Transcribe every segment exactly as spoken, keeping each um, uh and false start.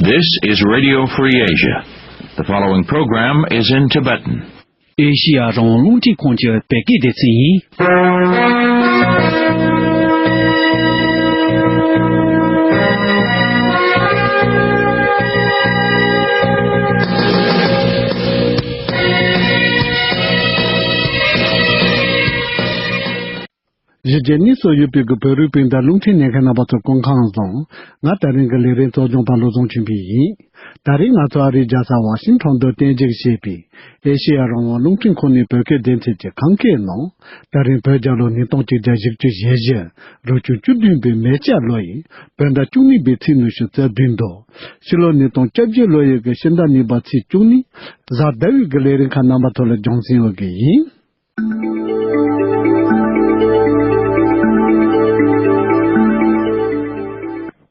This is Radio Free Asia. The following program is in Tibetan. ཨེ་ཤི་ཡ་རང་དབང་རླུང་འཕྲིན་ཁང་གི་བོད་སྐད་སྡེ་ཚན་ཡིན། གཞིས་བྱེས་གཉིས་སུ་ཡོད་པའི་གི་བོད་རིགས་སྤུན་ཟླ་རླུང་འཕྲིན་ཉན་མཁན་རྣམ་པ་ཚོར་སྐུ་ཁམས་བཟང་། ང་དེ་རིང་གི་ལས་རིམ་གཙོ་སྐྱོང་པ་བློ་བཟང་ཆོས་འཕེལ་ཡིན། དེ་རིང་ང་ཚོ་ཨ་རིའི་རྒྱལ་ས་ཝ་ཤིང་ཊོན་དུ་རྟེན་གཞི་བྱས་པའི་ཨེ་ཤེ་ཡ་རང་དབང་རླུང་འཕྲིན་ཁང་ནས་བོད་སྐད་སྡེ་ཚན་གྱི་ཁམས་སྐད་ནང་། དེ་རིང་བོད་རྒྱལ་ལོ་ཉིས་སྟོང་གཅིག་བརྒྱ་བཞི་བཅུ་ཞེ་བཞི། རབ་བྱུང་བཅུ་བདུན་པའི་མེ་བྱ་ལོ་ཡི་བོད་ཟླ་བཅུ་གཉིས་པའི་ཚེས་ཉི་ཤུ་རྩ་བདུན་དོ། ཕྱི་ལོ་ཉིས་སྟོང་བཅོ་བརྒྱད་ལོ་ཡི་གི་ཕྱི་ཟླ་གཉིས་པ་ཚེས་བཅུ་གཉིས། གཟའ་ཟླ་བའི་གི་ལས་རིམ་ཁག་རྣམ་པ་ཚོ་ལ་རྒྱང་སྲིང་འོས་གི་ཡིན།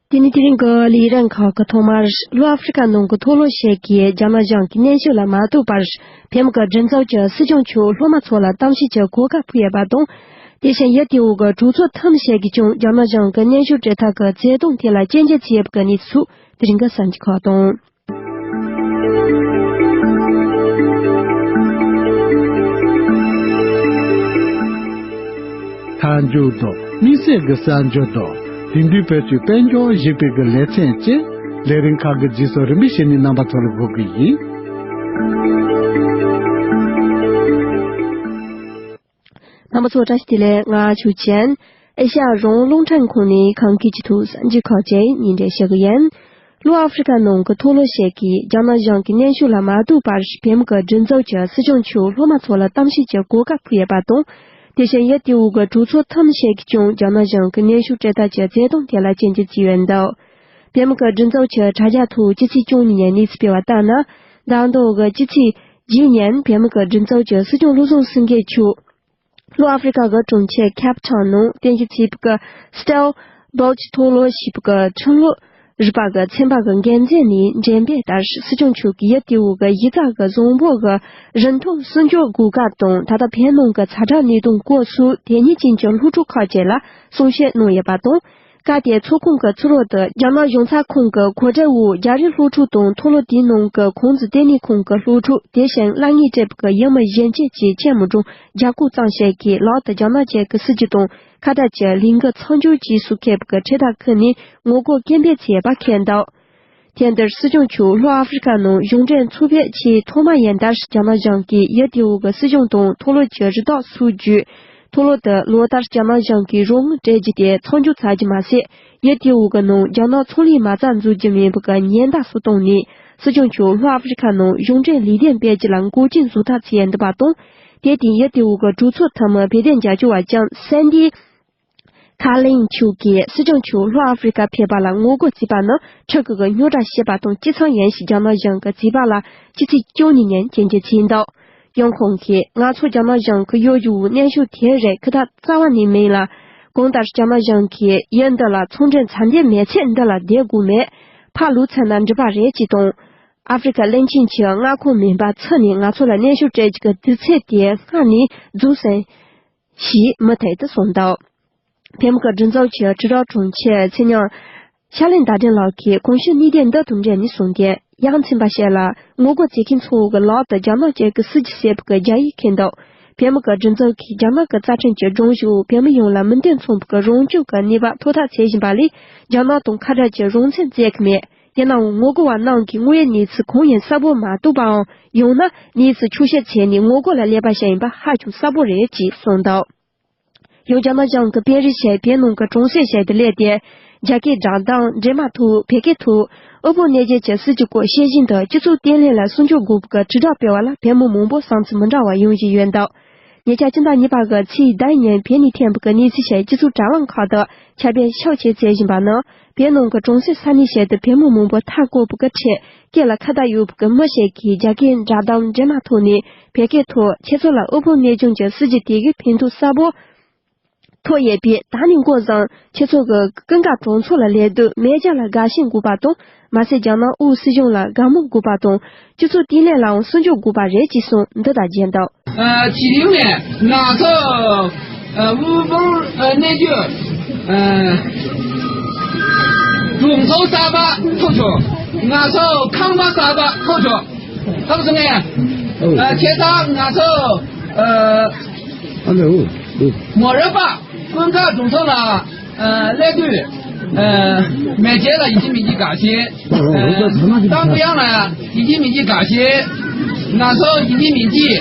དེ་ནི་དེ་རིང་གི་ལས་རིམ་ཁག་གི་ཐོག་མར། ལྷོ་ཨ་ཧྥེ་རི་ཁ་ནང་གི་མཐོ་སློབ་ཞིག་གིས་རྒྱ་ནག་གཞུང་གི་གནོན་ཤུགས་ལ་མ་ལྟོས་པར། བོད་མི་གི་སྒྲིག་འཛུགས་ཀྱི་སྲིད་སྐྱོང་མཆོག་སློབ་མ་ཚོ་ལ་གཏམ་བཤད་ཀྱི་གོ་སྐབས་ཕུལ་ཡོད་པ་དང་། དེ་བཞིན་ཡུལ་དེའི་གི་གྲོས་ཚོགས་ཐེངས་ཤིག་གིས་ཀྱང་རྒྱ་ནག་གཞུང་གི་གནོན་ཤུགས་སྤྲད་ཐབས་ཀྱི་བརྩེ་དུང་དེ་ལ་སྐྱོན་བརྗོད་བྱས་ཡོད་པའི་གནས་ཚུལ། དེ་རིང་གི་གསར་འགྱུར་ཁག་དང་། མཐའ་མཇུག་ཏུ་དམིགས་བསལ་གྱི་གསར་འགྱུར་དང་། དེང་དུས་བོད་ཀྱི་དཔལ་འབྱོར་ཞེས་པའི་གི་ལེ་ཚན་བཅས། ལས་རིམ་ཁག་གི་རྗེས་སུ་རིམ་པས་བཤད་ནས་རྣམ་པ་ཚོ་ལ་འགོད་གི་ཡིན། རྣམ་པ་ཚོ་བཀྲ་ཤིས་བདེ་ལེགས། ང་ཆོས་ཅན། ཨེ་ཤ་ཡ་རང་དབང་རླུང་འཕྲིན་ཁང་ནས་ཁམས་སྐད་ཀྱི་ཐོག་གསར་འགྱུར་ཁག་ཅིག་སྙན་སྒྲོན་ཞུ་གི་ཡིན། ལྷོ་ཨ་ཧྥེ་རི་ཁ་ནང་གི་མཐོ་སློབ་ཞིག་གིས་རྒྱ་ནག་གཞུང་གི་གནོན་ཤུགས་ལ་མ་ལྟོས་པར་བོད་མི་གི་སྒྲིག་འཛུགས་ཀྱི་སྲིད་སྐྱོང་མཆོག་སློབ་མ་ཚོ་ལ་གཏམ་བཤད་ཀྱི་གོ་སྐབས་ཕུལ་ཡོད་པ་དང་། དེ་བཞིན་ཡུལ་དེའི་གི་གྲོས་ཚོགས་ཐེངས་ཤིག་གིས་ཀྱང་རྒྱ་ནག་གཞུང་གི་གནོན་ཤུགས་སྤྲད་ཐབས་ཀྱི་བརྩེ་དུང་དེ་ལ་སྐྱོན་བརྗོད་བྱས་ཡོད་འདུག་བོད་མི་གི་སྒྲིག་འཛུགས་ཀྱི་དྲ་རྒྱ་ཐོག་སྤྱི་ཚེས་བཅུ་གཉིས་ཉིན་གནས་ཚུལ་སྤེལ་བ་ལྟར་ན། ཟླ་འདིའི་གི་སྤྱི་ཚེས་བརྒྱད་ཉིན་བོད་མི་གི་སྒྲིག་འཛུགས་ཀྱི་སྲིད་སྐྱོང་བློ་བཟང་སེང་གེ་མཆོག་ལྷོ་ཨ་ཧྥེ་རི་ཁ་གི་གྲོང་ཁྱེར་ཁེབ་ཊའུན་ནང་རྟེན་གཞི་བྱས་པའི་Stella Bosch་མཐོ་སློབ་ཞེས་པའི་ཁྲིམས་ལུགས་རིག་པ་གི་ཚན་པ་གི་འགན་འཛིན་ནས་འགྲེམས་སྤེལ་ལྟར། སྲིད་སྐྱོང་མཆོག་གིས་ཡུལ་དེའི་གི་གཞི་རྩ་གི་བཟང་པོ་གི་རིན་ཐང་སྲུང་སྐྱོབ་དགོས་སྐབས་དང་། ད་ལྟ་བོད་ནང་གི་ཛ་དྲག་གནད་དོན་སྐོར་སོགས་དེ་ཉིད་ཅན་གྱི་སློབ་ཕྲུག་ཁག་ཅིག་ལ་གསུང་བཤད་གནང་ཡོད་པ་དང་། སྐབས་དེའི་ཚོགས་ཁང་གི་ཚུར་རོལ་དུ་རྒྱ་ནག་གཞུང་ཚབ་ཁང་གི་གོ་སྒྲིག་འོག་རྒྱ་རིགས་སློབ་ཕྲུག་དང་། མཐོ་སློབ་དེའི་ནང་གི་ཁུང་ཙི་ལྟེ་གནས་ཁང་གི་སློབ་ཕྲུག་དེ་བཞིན་སློབ་གཉེར་སྤྲད་པའི་ཡུལ་མི་གཞོན་སྐྱེས་བཅས་ཆེན་མོ་སྒྲོམ་བརྒྱ་སྐོར་ཙམ་ཞིག་གིས་ལག་ཏུ་རྒྱ་ནག་གཞུང་གི་སྲིད་ཇུས་དང་ཁ་བྲལ་གྱི་ལས་འགུལ་མཚམས་འཇོག་ཅེས་སུ་བཀོད་པའི་འཕྲེད་དར་ཁུར་ནས་ངོ་རྒོལ་སྐད་འབོད་བྱས་པ་མཁྱེན་འདུག་དེ་འདིར་སྲིད་སྐྱོང་མཆོག་ལྷོ་ཨ་ཧྥེ་རི་ཁ་ནང་གཞུང་འབྲེལ་ཚོགས་ཕེབས་ཆེས་ཐོག་མ་ཡིན་སྟབས། རྒྱ་ནག་གཞུང་གིས་ཡུལ་དེའི་གི་སྲིད་གཞུང་དང་མཐོ་སློབ་ཀྱི་རུ་ཁག་སོགས་བརྒྱུད། མཐོ་སློབ་དུ་ལོ་ལྟར་རྒྱ་ནག་གཞུང་གིས་རོགས་དངུལ་སྤྲད་རྒྱུ་དེ་མཚམས་འཇོག་བྱ་རྒྱུ་མ་ཟད། ཡུལ་དེའི་གི་ནང་རྒྱ་ནག་ཚོང་ལས་མ་རྩ་འཛུགས་རྒྱུ་མིན་པའི་གི་ཉེན་བརྡ་སོགས་བཏང་ནས། སྲིད་སྐྱོང་མཆོག་ལྷོ་ཨ་ཧྥེ་རི་ཁ་ནང་གཞུང་འབྲེལ་ལས་དོན་སྤེལ་རྒྱུ་ལ་འགོག་རྐྱེན་བཟོ་ཐབས་བྱས་འདུག་པ་དང་། དེ་དེ་ཡུལ་དེའི་གི་གྲོས་ཚོགས་འཐུས་མི་བོད་དོན་རྒྱབ་སྐྱོར་བ་ལྕམ་སན་ཌི། ཁ་ལིན་མཆོག་གིས་སྲིད་སྐྱོང་མཆོག་ལྷོ་ཨ་ཧྥེ་རི་ཁ་ཕེབས་པ་ལ་ངོ་རྒོལ་བྱས་པ་ནི་ཕྲུ་གུ་གི་རྙོག་དྲ་བཤད་པ་དང་གཅིག་མཚུངས་ཡིན་ཞེས་རྒྱ་ནག་གཞུང་གི་བྱས་པ་ལ་སྤྱི་ཚེས་བཅུ་གཉིས་ཉིན་སྐྱོན་བརྗོད་བྱས་འདུག་ཡང་ཁོང་གིས། ང་ཚོ་རྒྱ་ནག་གཞུང་གི་གཡོ་སྒྱུ་གནོན་ཤུགས་དེ་རིགས་ཁུར་ཐབས་རྩ་བ་ནས་མེད་ལ། གང་ལྟར་རྒྱ་ནག་གཞུང་གིས་ཡུལ་འདི་ལ་ཚོང་འབྲེལ་མཚམས་འདྲི་མེད་ཚེ་འདི་ལ་བསྡད་དགོས་མེད། ཕར་ལོག་ཚར་ན་འགྲིག་པ་རེད་ཅེས་དང་། ཨ་ཧྥེ་རི་ཁ་བློན་ཆེན་གྱི་མངའ་ཁོངས་མིན་པ་ཚུར་ནས་ང་ཚོ་ལ་གནོན་ཤུགས་སྤྲད་རྒྱུ་གི་དུས་ཚོད་དེ་སྔར་ནས་རྫོགས་ཟིན་ཞེས་མུ་མཐུད་དུ་གསུངས་འདུག་བོད་མི་གི་སྒྲིག་འཛུགས་ཀྱི་དྲིལ་བསྒྲགས་དྲུང་ཆེ་ཚེ་རིང་ཤར་གླིང་ཟླ་སྒྲོན་ལགས་ཀྱིས་གོང་ཞུས་གནད་དོན་འདི་དང་འབྲེལ་ནས་གསུངས་ཏེ། ཡ་མཚན་པ་ཞིག་ལ་ངོ་རྒོལ་བྱེད་མཁན་ཚོ་གི་ལག་ཏུ་རྒྱ་ནག་གཅིག་གི་སྲིད་ཇུས་ཟེར་བའི་གི་རྒྱ་ཡིག་འཁྱེར་འདུག་བོད་མི་གི་སྒྲིག་འཛུགས་ཀྱིས་རྒྱ་ནག་གི་རྩ་ཁྲིམས་ཀྱི་སྒྲོམ་གཞི་འོག་བོད་མི་ཡོངས་ལ་མི་དོན་མཚུངས་པའི་གི་རང་སྐྱོང་གི་ནུས་པ་ཐོབ་ཐབས་བྱེད་བཞིན་པ་ལས། རྒྱ་ནག་དང་ཁ་བྲལ་གྱི་རང་བཙན་བརྩི་གི་མེད། ཡིན་ནའང་ངོ་རྒོལ་བ་རྣམས་ཀྱིས་དངོས་ཡོད་གནས་ཚུལ་གང་ཡིན་གསལ་པོ་མ་རྟོགས་པའམ། ཡང་ན་གནས་ཚུལ་འཁྱོག་བཤད་བྱས་ནས་ངོ་རྒོལ་ལ་སླེབས་པ་ཞིག་ཡིན་པ་ཧ་ཅང་གསལ་པོ་རེད་ཅེས་གསུངས་འདུག་ཡང་རྒྱ་ནག་གཞུང་གི་དཔོན་རིགས་ཤིག་བོད་ནང་གི་གྲོང་གསེབ་ཞིག་ཏུ་སླེབས་ཏེ། རྒྱ་སྐད་བསྒྲགས་གཏམ་འདྲེས་མ་ཐོག་བོད་སྐད་ཐོག་དབུལ་པོ་གནས་རྒྱུ་གྱི་སྲིད་ཇུས་སྐོར་བཤད་བཞིན་དུ། སྤྱི་ཚོགས་བརྟན་ལྷིང་ལ་སྲུང་སྐྱོབ་དགོས་པའི་དྲིལ་བསྒྲགས་སྤེལ་བ་ལ་བོད་མི་མང་པོ་བསམ་ཚུལ་མི་འདྲ་བ་ཡོང་བཞིན་ཡོད་འདུག་ཉེ་ཆར་སྤྱི་ཟླ་གཉིས་པ་གི་ཚེས་བདུན་ཉིན་བོད་ནས་ཐོན་པའི་གནས་ཚུལ་ཞིག་སྤྱི་ཚོགས་དྲ་ལམ་ཁག་ཏུ་ཁྱབ་སྤེལ་ཤུགས་ཆེ་བྱེད་བཞིན་པ་ནི། བོད་ནང་གི་གྲོང་གསེབ་ས་གནས་ཤིག་ཏུ་བོད་མི་མང་པོ་མཐའ་བསྐོར་བའི་སྐད་ཆ་ལ་ཁ་བརྡ་ཡོད་པའི་མི་ཞིག་གིས་རྒྱ་སྐད་བསྒྲགས་གཏམ་འདྲེས་མ་ཐོག་ནས་བོད་སྐད་ཐོག་ཁྱེད་ཚོ་ལ་དབུལ་པོ་གནས་སྦྱོང་གི་སྲིད་ཇུས་དེ་གའི་ཕན་ཐོགས་གསལ་པོ་ཐོགས་ཡོད་པས། ད་ནས་འགོ་བཟུང་ཁྱེད་ཚོ་གི་ཀུན་དགའ་གྲོང་ཚོ་ལ་སླེབས་དུས་མེས་རྒྱལ་ལ་དགའ་ཞེན་དགོས་པ་དང་། མ་ཟད་རྒྱ་ནག་དབུས་སྲིད་གཞུང་ལ་དགའ་མོས་དགོས་པ་དང་། སྤྱི་ཚོགས་བརྟན་ལྷིང་ལའང་སྲུང་སྐྱོབ་དགོས་པ་རེད་ཅེས་གསུངས། འདི་ལྟར་བརྗོད་འདུག་ཨ། ཆི་ལིང་ནས་ང་ཚོ་ཨ་དབུལ་ཕོངས་ཨ་གནས་རྒྱུ་ཨ་གྲོང་ཚོ་གསར་པ་ཐོབ་བྱུང་། ང་ཚོ་ཁང་པ་གསར་པ་ཁོ་ཚོ་ཁམས་སུ་ངས་ཨོ། ཁྱེད་ཚང་ང་ཚོ་ཨ་ལེ་ཨོ་ཨོ། མོ་རེ་པ་ཀུན་དགའ་གྲོང་ཚོ་ལ་སླེབས་དུས་མེ་ལྕེ་ལ་ཡིན་གཅིག་མིན་གཅིག་དགའ་ཞིང་། ཏང་ཀུ་ཡང་ལ་ཡིན་གཅིག་མིན་གཅིག་དགའ་ཞིང་། ང་ཚོ་ཡིན་གཅིག་མིན་གཅིག་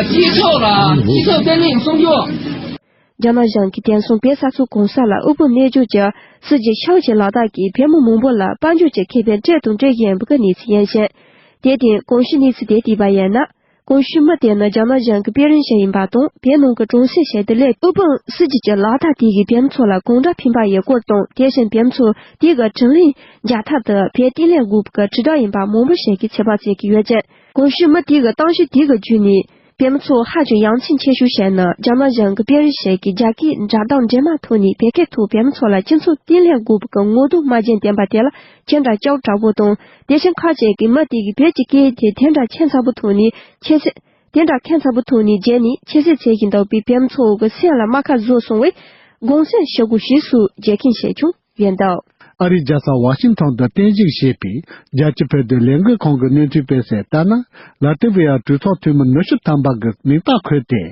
སྤྱི་ཚོགས་ལ་སྤྱི་ཚོགས་བརྟན་ལྷིང་སྲུང་སྐྱོབ། རྒྱ་ནག་གཞུང་གིས་དེང་སང་བོད་ས་མཚོ་གང་ས་ལ་དབུལ་ཕོངས་གནས་སྦྱོར་གྱི་སྲིད་ཇུས་བཤའ་བྱས་ལག་བསྟར་གྱིས་བོད་མི་མང་པོ་ལ་དཔལ་འབྱོར་གྱི་ཁེ་ཕན་སྤྲད་དང་སྤྲོད་བཞིན་པའི་གནས་ཚུལ་ཡང་བཤད། དེར་བརྟེན་གོང་ཞུས་གནས་ཚུལ་དེ་བལྟས་པ་ཡིན་ན། གོང་ཞུས་མི་དེ་ནི་རྒྱ་ནག་གཞུང་གི་དཔོན་རིགས་ཤིག་ཡིན་པ་དང་བོད་ནང་གི་གྲོང་གསེབ་ཞིག་ཏུ་སླེབས། དབུལ་ཕོངས་སྲིད་ཇུས་ཀྱི་ལག་བསྟར་དེ་གིས་བོད་མི་ཚོ་ལ་གང་འདྲ་ཕན་པ་ཡོད་སྐོར་དང་། དེ་བཞིན་བོད་མི་ཚོ་དེ་གི་དྲིན་ལན་འཇལ་ཐབས་དུ་བོད་བརྟན་ལྷིང་དགོས་པའི་དྲིལ་བསྒྲགས་ཡིན་པ་མང་པོ་ཞིག་གིས་ཚོད་དཔག་བྱེད་ཀྱི་ཡོད་ཅིང་། གོང་ཞུས་མི་དེ་གི་གཏམ་བཤད་དེ་གི་བརྒྱུད་ནས། བོད་མི་ཚོ་ཧ་ཅང་ཡ་མཚན་ཆེ་ཤོས་ཤིག་ནི་རྒྱ་ནག་གཞུང་གི་དཔོན་རིགས་ཤིག་གིས་རྒྱ་སྐད་སྒྲ་གདངས་འདྲེས་མ་ཐོག་ནས་བོད་སྐད་ཐོག་བོད་མི་ཚོ་ལ་སྤྱི་ཚོགས་བརྟན་ལྷིང་དགོས་པའི་ངོ་གདོང་མ་བརྗེད་བསྟན་པ་དེ་ལ་ཁྱེད་འདྲ་སྐྱབས་དྲག་པོ་དང་། དེ་བཞིན་ཁ་ཅིག་གིས་མི་དེ་གིས་བོད་ཀྱི་སྐད་དེ་དེ་འདྲ་ཁྱད་མཚར་པོ་ཐོག་ནས་ཁྱད་གསོད། དེ་འདྲ་ཁྱད་མཚར་པོ་ཐོག་ནས་བརྗེད་ནས་ཁྱད་གསོད་བྱེད་བཞིན་འདུག་པས་བོད་མི་ཚོ་གི་སེམས་ལ་རྨ་ཁ་བཟོ་སོང་བས་དགོངས་སེལ་ཞུ་དགོས་ཞེས་སུ་རྒྱལ་ཁྱིམ་ཞིག་བྱུང་། ཡིན་འདུག་ཨ་རིའི་རྒྱལ་ས་ཝ་ཤིང་ཐོན་དུ་རྟེན་གཞི་བྱས་པའི་རྒྱལ་སྤྱིའི་བོད་དོན་ལས་འགུལ་ཁང་གི་གནས་ཚུལ་སྤེལ་གསལ་ལྟར་ན། ལ་ཏི་ཝི་ཡ་གྲོས་ཚོགས་འཐུས་མི་ཉི་ཤུ་ཐམ་པ་གི་མིང་རྟགས་འཁོད་དེ།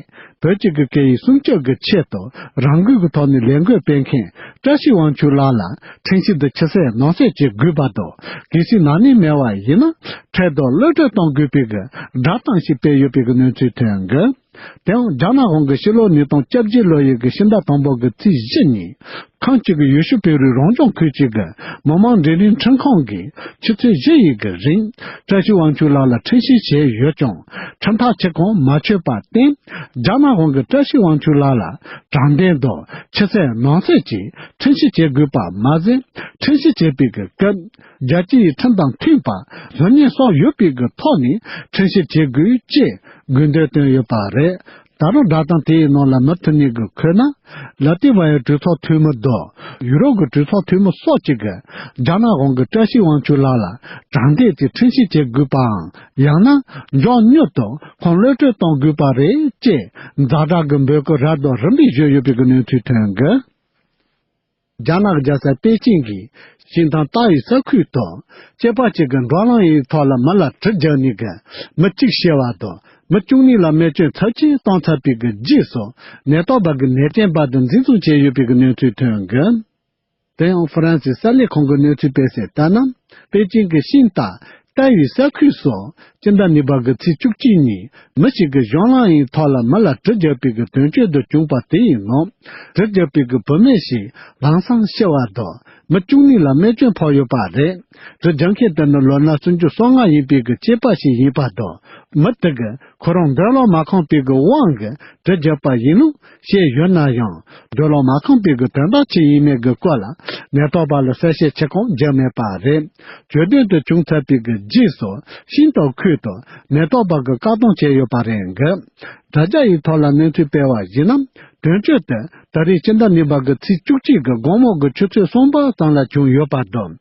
བོད་ཀྱི་གི་སྐད་ཡིག་སྲུང་སྐྱོབ་ཀྱི་ཆེད་དུ་རང་འགུལ་གྱི་ཐོག་ནས་ལས་འགུལ་སྤེལ་མཁན་བཀྲ་ཤིས་དབང་ཕྱུག་ལགས་ལ་ཁྲིམས་བཤེར་དུ་ཕྱི་གསལ་ནང་གསལ་བྱེད་དགོས་པ་དང་། གལ་སྲིད་ན་ནིང་མེད་པ་ཡིན་ན་ཁྲལ་དང་གློད་གྲོལ་གཏོང་དགོས་པའི་གི་བསྒྲགས་གཏམ་ཞིག་སྤེལ་ཡོད་པའི་གི་གནས་ཚུལ་ཐོན་གི་དེའང་རྒྱ་ནག་གཞུང་གི་ཕྱི་ལོ་ཉིས་སྟོང་བཅོ་བརྒྱད་ལོ་ཡི་གི་ཕྱི་ཟླ་དང་པོ་གི་ཚེས་བཞི་ཉིན། ཁམས་གཅིག་གི་ཡུལ་ཤུལ་བོད་རིགས་རང་སྐྱོང་ཁུལ་གཅིག་གི་མི་དམངས་འབྲེལ་མཐུད་ཁྲིམས་ཁང་གིས་ཆུ་ཚོད་བཞི་ཡི་གི་རིང་བཀྲ་ཤིས་དབང་ཕྱུག་ལགས་ལ་ཁྲིམས་བཤེར་བྱས་ཡོད་ཀྱང་ཁྲིམས་ཐག་ཆད་ཁོངས་མ་ཆོད་པར་བརྟེན། རྒྱ་ནག་གཞུང་གིས་བཀྲ་ཤིས་དབང་ཕྱུག་ལགས་ལ་དྲང་བདེན་དང་ཕྱི་གསལ་ནང་གསལ་གྱིས་ཁྲིམས་བཤེར་བྱེད་དགོས་པ་མ་ཟད། ཁྲིམས་བཤེར་བྱེད་པའི་གི་སྐབས་རྒྱལ་སྤྱིའི་ཁྲིམས་དང་མཐུན་པ་གཟུར་གཉིས་སོགས་ཡོད་པའི་གི་ཐོག་ནས་ཁྲིམས་བཤེར་བྱེད་དགོས་ཅེས་དགོས་འདུན་བཏོན་ཡོད་པ་རེད། ད་རུང་བསྒྲགས་གཏམ་དེའི་ནང་ལ་མུ་མཐུད་ནས་གི་འཁོད་ན། ལ་ཏི་ཝ་ཡའི་གྲོས་ཚོགས་འཐུས་མི་དང་ཡུ་རོབ་ཀྱི་གྲོས་ཚོགས་འཐུས་མི་སོགས་གཅིག་གིས་རྒྱ་ནག་གཞུང་གིས་བཀྲ་ཤིས་དབང་ཕྱུག་ལགས་ལ་དྲང་བདེན་གྱི་ཁྲིམས་བཤེར་བྱེད་དགོས་པའམ། ཡང་ན་མགྱོགས་མྱུར་དུ་ཁོང་གློད་གྲོལ་གཏོང་དགོས་པ་རེད་ཅེས་ཛ་དྲག་གི་འབོད་སྐུལ་རབ་དང་རིམ་པས་ཞུས་ཡོད་པའི་གི་གནས་ཚུལ་ཐོན་གི་རྒྱ་ནག་རྒྱལ་ས་པེ་ཅིང་གི་ཤིང་ཐང་ཏཱ་ཡི་ས་ཁུལ་དུ་སྐྱེས་པ་གཅིག་གིས་འགྲོ་ལམ་ཡི་ཐོག་ལ་མི་ལ་གྲི་རྒྱག་ནས་གི་མི་གཅིག་ཤི་བ་དང་མི་བཅུ་གཉིས་ལ་རྨས་སྐྱོན་ཚབས་ཆེན་བཏང་ཚར་བའི་གི་རྗེས་སུ་ནད་ཐོག་པ་གི་ནད་རྐྱེན་པ་དེ་འཛིན་བཟུང་བྱས་ཡོད་པའི་གི་གནས་ཚུལ་ཐོན་གི་དེ་ཡང་ཧྥ་རན་སིའི་གསར་ལས་ཁང་གི་གནས་ཚུལ་སྤེལ་གསལ་ལྟར་ན། པེ་ཅིང་གི་ཤིང་ཏཱ་ཏཱ་ཡི་ས་ཁུལ་སོགས་སྤྱི་ཟླ་གཉིས་པ་གི་ཚེས་བཅུ་གཅིག་ཉིན་མི་ཞིག་གིས་གཞུང་ལམ་ཡི་ཐོག་ལ་མི་ལ་གྲི་རྒྱག་པའི་གི་དོན་གཅོད་དུ་བྱུང་བ་དེ་ཡི་ནང་གྲི་རྒྱག་པའི་གི་བུད་མེད་ཞིག་ལམ་སང་ཤི་བ་དང་མི་བཅུ་གཉིས་ལ་རྨས་སྐྱོན་ཕོག་ཡོད་པ་རེད། གྲི་རྒྱག་མཁན་དེ་ནི་ལོ་ན་སུམ་ཅུ་སོ་ལྔ་ཡིན་པའི་གི་སྐྱེས་པ་ཞིག་ཡིན་པ་དང་མི་དེ་གིས་ཁོ་རང་འདོད་བློ་མ་ཁེངས་པའི་གི་དབང་གིས་གྲི་རྒྱག་པ་ཡིན་ལུགས་བཤད་ཡོད་ན་ཡང་འདོད་བློ་མ་ཁེངས་པའི་གི་དོན་དག་ཅི་ཡིན་མིན་གི་སྐོར་ལ་ནད་ཐོག་པ་ལ་གསལ་བཤད་ཆེ་ཁུངས་བརྒྱབ་མེད་པ་རེད། གྱོད་དོན་དེ་བྱུང་ཚར་བའི་གི་རྗེས་སུ་ཤིང་ཏཱ་ཁུལ་དུ་ནད་ཐོག་པ་གི་བཀག་སྡོམ་བྱས་ཡོད་པ་རེད་གི་དྲ་རྒྱ་ཡི་ཐོག་ལ་གནས་ཚུལ་སྤེལ་བ་ཡིན་ན། དོན་གཅོད་དེ་ད་རེས་སྤྱི་ཟླ་གཉིས་པ་གི་ཚེས་བཅུ་གཅིག་གི་དགོང་མོ་གི་ཆུ་ཚོད་གསུམ་པ་ཙམ་ལ་བྱུང་ཡོད་པ་དང་།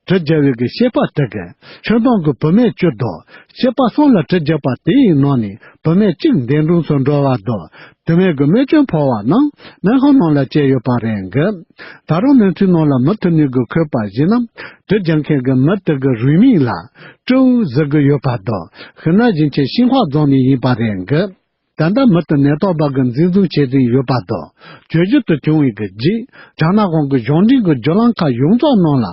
གྲི་རྒྱག་པའི་གི་སྐྱེས་པ་དེ་གིས་ཁྱོན་བསྡོམས་ཀྱི་བུད་མེད་བཅུ་དང་སྐྱེས་པ་གསུམ་ལ་གྲི་རྒྱག་པ་དེའི་ནང་ནས་བུད་མེད་གཅིག་འདས་གྲོངས་སུ་འགྲོ་བ་དང་། དེ་མིན་གྱི་རྨས་སྐྱོན་ཕོག་པ་རྣམས་སྨན་ཁང་ནང་ལ་བསྐྱལ་ཡོད་པ་རེད་གི་ད་རུང་གནས་ཚུལ་ནང་ལ་མུ་མཐུད་ནས་གི་འཁོད་པ་ཡིན་ན། གྲི་རྒྱག་མཁན་གྱི་མི་དེ་གི་རུས་མིང་ལ་ཀྲོའུ་ཟེར་གི་ཡོད་པ་དང་། ཧི་ན་ཞིང་ཆེན་ཤིན་ཧྭ་རྫོང་ནས་ཡིན་པ་རེད་གི་ད་ལྟ་མི་དེ་ནད་ཐོག་པ་གི་འཛིན་བཟུང་བྱེད་བཞིན་ཡོད་པ་དང་། གྱོད་གཞི་དེ་བྱུང་བའི་གི་རྗེས། རྒྱ་ནག་གཞུང་གི་གཞུང་འབྲེལ་གྱི་བརྒྱུད་ལམ་ཁག་ཡོངས་རྫོགས་ནང་ལ་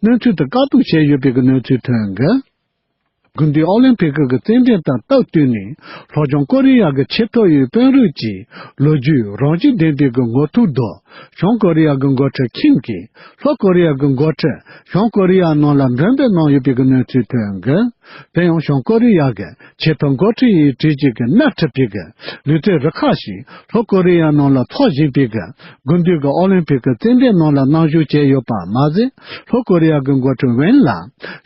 གནས་ཚུལ་དེ་བཀག་སྡོམ་བྱས་ཡོད་པའི་གི་གནས་ཚུལ་ཐོན་གི་དགུན་དུས་ཨོ་ལིམ་ཕིག་གི་རྩེད་འགྲན་དང་སྟབས་བསྟུན་ནས་ལྷོ་བྱང་ཀོ་རི་ཡ་གི་ཆེས་མཐོ་བའི་དཔོན་རིགས་ཀྱི་ལོ་རྒྱུས་རང་བཞིན་ལྡན་པའི་གི་ངོ་ཐུག་དང་། བྱང་ཀོ་རི་ཡ་གི་འགོ་ཁྲིད་ཁིམ་གྱིས་ལྷོ་ཀོ་རི་ཡ་གི་འགོ་ཁྲིད་བྱང་ཀོ་རི་ཡ་ནང་ལ་མགྲོན་འབོད་གནང་ཡོད་པའི་གི་གནས་ཚུལ་ཐོན་གི་དེ་ཡང་བྱང་ཀོ་རི་ཡ་གི་ཆེས་མཐོ་འགོ་ཁྲིད་ཡིས་བྲིས་ཀྱི་གི་སྣེ་ཁྲིད་པའི་གི་ལུས་རྩལ་རུ་ཁག་ཞིག་ལྷོ་ཀོ་རི་ཡ་ནང་ལ་འཚོགས་བཞིན་པའི་གི་དགུན་དུས་ཀྱི་ཨོ་ལིམ་ཕིག་གི་རྩེད་འགྲན་ནང་ལ་མཉམ་ཞུགས་བྱས་ཡོད་པ་མ་ཟད། ལྷོ་ཀོ་རི་ཡ་གི་འགོ་ཁྲིད་ཝེན་ལ་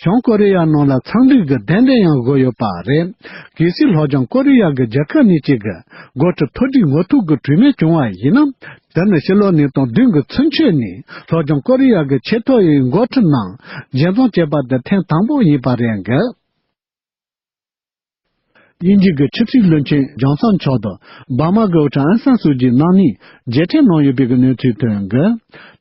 བྱང་ཀོ་རི་ཡ་ནང་ལ་ཚང་འགྲིག་གི་གདན་འདྲེན་ཡང་བཟོས་ཡོད་པ་རེད། གལ་སྲིད་ལྷོ་བྱང་ཀོ་རི་ཡ་གི་རྒྱལ་ཁབ་གཉིས་གཅིག་གི་འགོ་ཁྲིད་མཐོ་གྲས་ངོ་ཐུག་གི་གྲོས་མོལ་བྱུང་བ་ཡིན་ན། དེ་ནི་ཕྱི་ལོ་ཉིས་སྟོང་བདུན་གི་ཚུན་ཆོད་ནས་ལྷོ་བྱང་ཀོ་རི་ཡ་གི་ཆེས་མཐོ་ཡི་འགོ་ཁྲིད་རྣམས་མཇལ་འཛོམས་བྱས་པ་དེ་ཐེངས་དང་པོ་ཡིན་པ་རེད་འགི་དབྱིན་ཇི་གི་ཆབ་སྲིད་བློན་ཆེན་ཇོན་སན་མཆོག་དང་འབར་མ་གི་དབུ་ཁྲིད་ཨང་སན་སུའུ་ཅི་གནང་ནས་མཇལ་འཕྲད་གནང་ཡོད་པའི་གནས་ཚུལ་ཐོན་གི།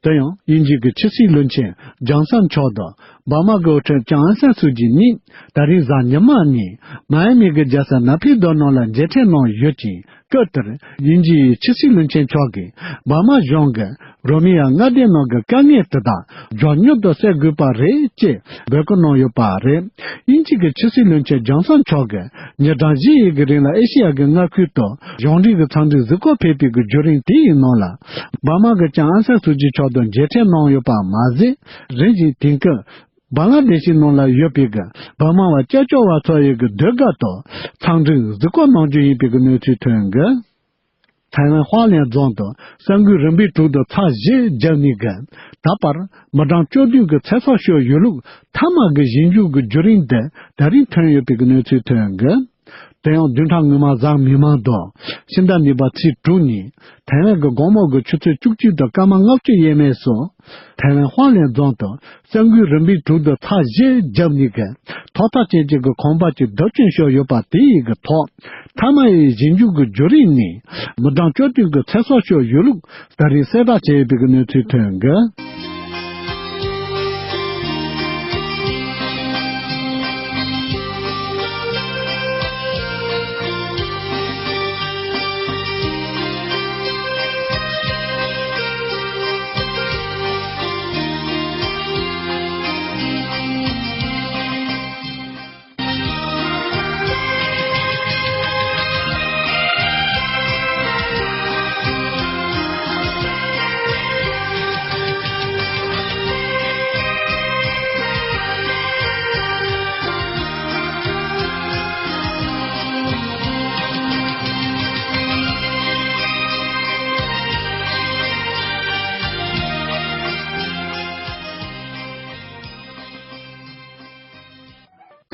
དེ་ཡང་དབྱིན་ཇི་གི་ཆབ་སྲིད་བློན་ཆེན་ཇོན་སན་མཆོག་དང་འབར་མ་གི་དབུ་ཁྲིད་ཨང་སན་སུའུ་ཅི་གཉིས་ད་རིང་གཟའ་ཉི་མ་ཉིན་མ་ཡ་མི་གི་རྒྱལ་ས་ན་ཕི་དོ་ནང་ལ་མཇལ་འཕྲད་གནང་ཡོད་ཅིང་། སྐབས་དེར་དབྱིན་ཇིའི་ཕྱི་སྲིད་བློན་ཆེན་མཆོག་གིས་འབར་མ་གཞུང་གིས་རོ་མི་ཡ་མངའ་སྡེ་ནང་གི་དཀའ་ངལ་དེ་དག་མགྱོགས་མྱུར་དུ་སེལ་དགོས་པ་རེད་ཅེས་འབོད་སྐུལ་གནང་ཡོད་པ་རེད། དབྱིན་ཇི་གི་ཕྱི་སྲིད་བློན་ཆེན་ཇོན་སན་མཆོག་གིས་ཉིན་གྲངས་བཞི་ཡི་གི་རིང་ལ་ཨེ་ཤེ་ཡ་གི་མངའ་ཁུལ་དུ་གཞུང་འབྲེལ་གྱི་ཚོགས་འདུ་གཟིགས་སྐོར་ཕེབས་པའི་གི་བརྒྱུད་རིམ་དེ་ཡི་ནང་ལ་འབར་མ་གི་ལྕམ་ཨང་སན་སུའུ་ཅི་མཆོག་དང་མཇལ་འཕྲད་གནང་ཡོད་པ་མ་ཟད། རིམ་བཞིན་དེང་སྐབས། བང་ལ་དེ་ཤི་ནང་ལ་ཡོད་པའི་གི་འབར་མ་བ་སྐྱབས་བཅོལ་བ་ཚོ་ཡི་གི་ཟློས་གར་དང་ཚང་འབྲེལ་གཟིགས་སྐོར་གནང་རྒྱུ་ཡིན་པའི་གི་གནས་ཚུལ་ཐོན་གི། ཐའེ་ཝན་ཧྭ་ལན་རྫོང་དུ་གསར་འགོད་རིམ་པའི་གྲོས་བསྡུར་ཚར་བཞི་བརྒྱབ་ནས་གི་ད་བར་མི་གྲངས་བཅུ་བདུན་གི་ཚེ་སྲོག་ཤོར་ཡོད་ལུགས་མཐའ་མ་གི་ཞིབ་འཇུག་གི་བརྒྱུད་རིམ་དེ་ད་རིང་ཐོན་ཡོད་པའི་གི་གནས་ཚུལ་ཐོན་གི། དེ་ཡང་བདུན་ཕྲག་སྔོན་མ་གཟའ་མིག་དམར་དང་ཕྱི་ཟླ་གཉིས་པ་ཚེས་དྲུག་ཉིན་ཐའེ་ཝན་གྱི་དགོང་མོ་གི་ཆུ་ཚོད་བཅུ་གཅིག་དང་སྐར་མ་ལྔ་བཅུ་ཡས་མས་སུ་ཐའེ་ཝན་ཧྭ་ལན་རྫོང་དུ་གསར་འགོད་རིམ་པའི་གྲོས་བསྡུར་ཚར་བཞི་བརྒྱབ་ནས་ཀྱི་ཐོག་མཐའ་ཅན་གྱི་གི་ཁང་པ་གཅིག་རྡིབ་སྐྱོན་ཤོར་ཡོད་པ་དེ་ཡི་གི་ཐོག་མཐའ་མ་ཡི་ཞིབ་འཇུག་གི་བརྒྱུད་རིམ་ནས་མི་གྲངས་བཅུ་བདུན་གྱི་ཚེ་སྲོག་ཤོར་ཡོད་ལུགས་ད་རེས་གསལ་བསྒྲགས་བྱས་ཡོད་པའི་གི་གནས་ཚུལ་ཐོན་གི།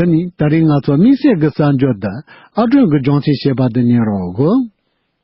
དེ་ནི་ད་རིང་ང་ཚོ་དམིགས་བསལ་གྱི་གསར་འགྱུར་དང་ཨར་སྒྲོན་གྱི་སྦྱོང་ཚིག་ཞེས་པ་དེ་ཉན་རོགས་གོ།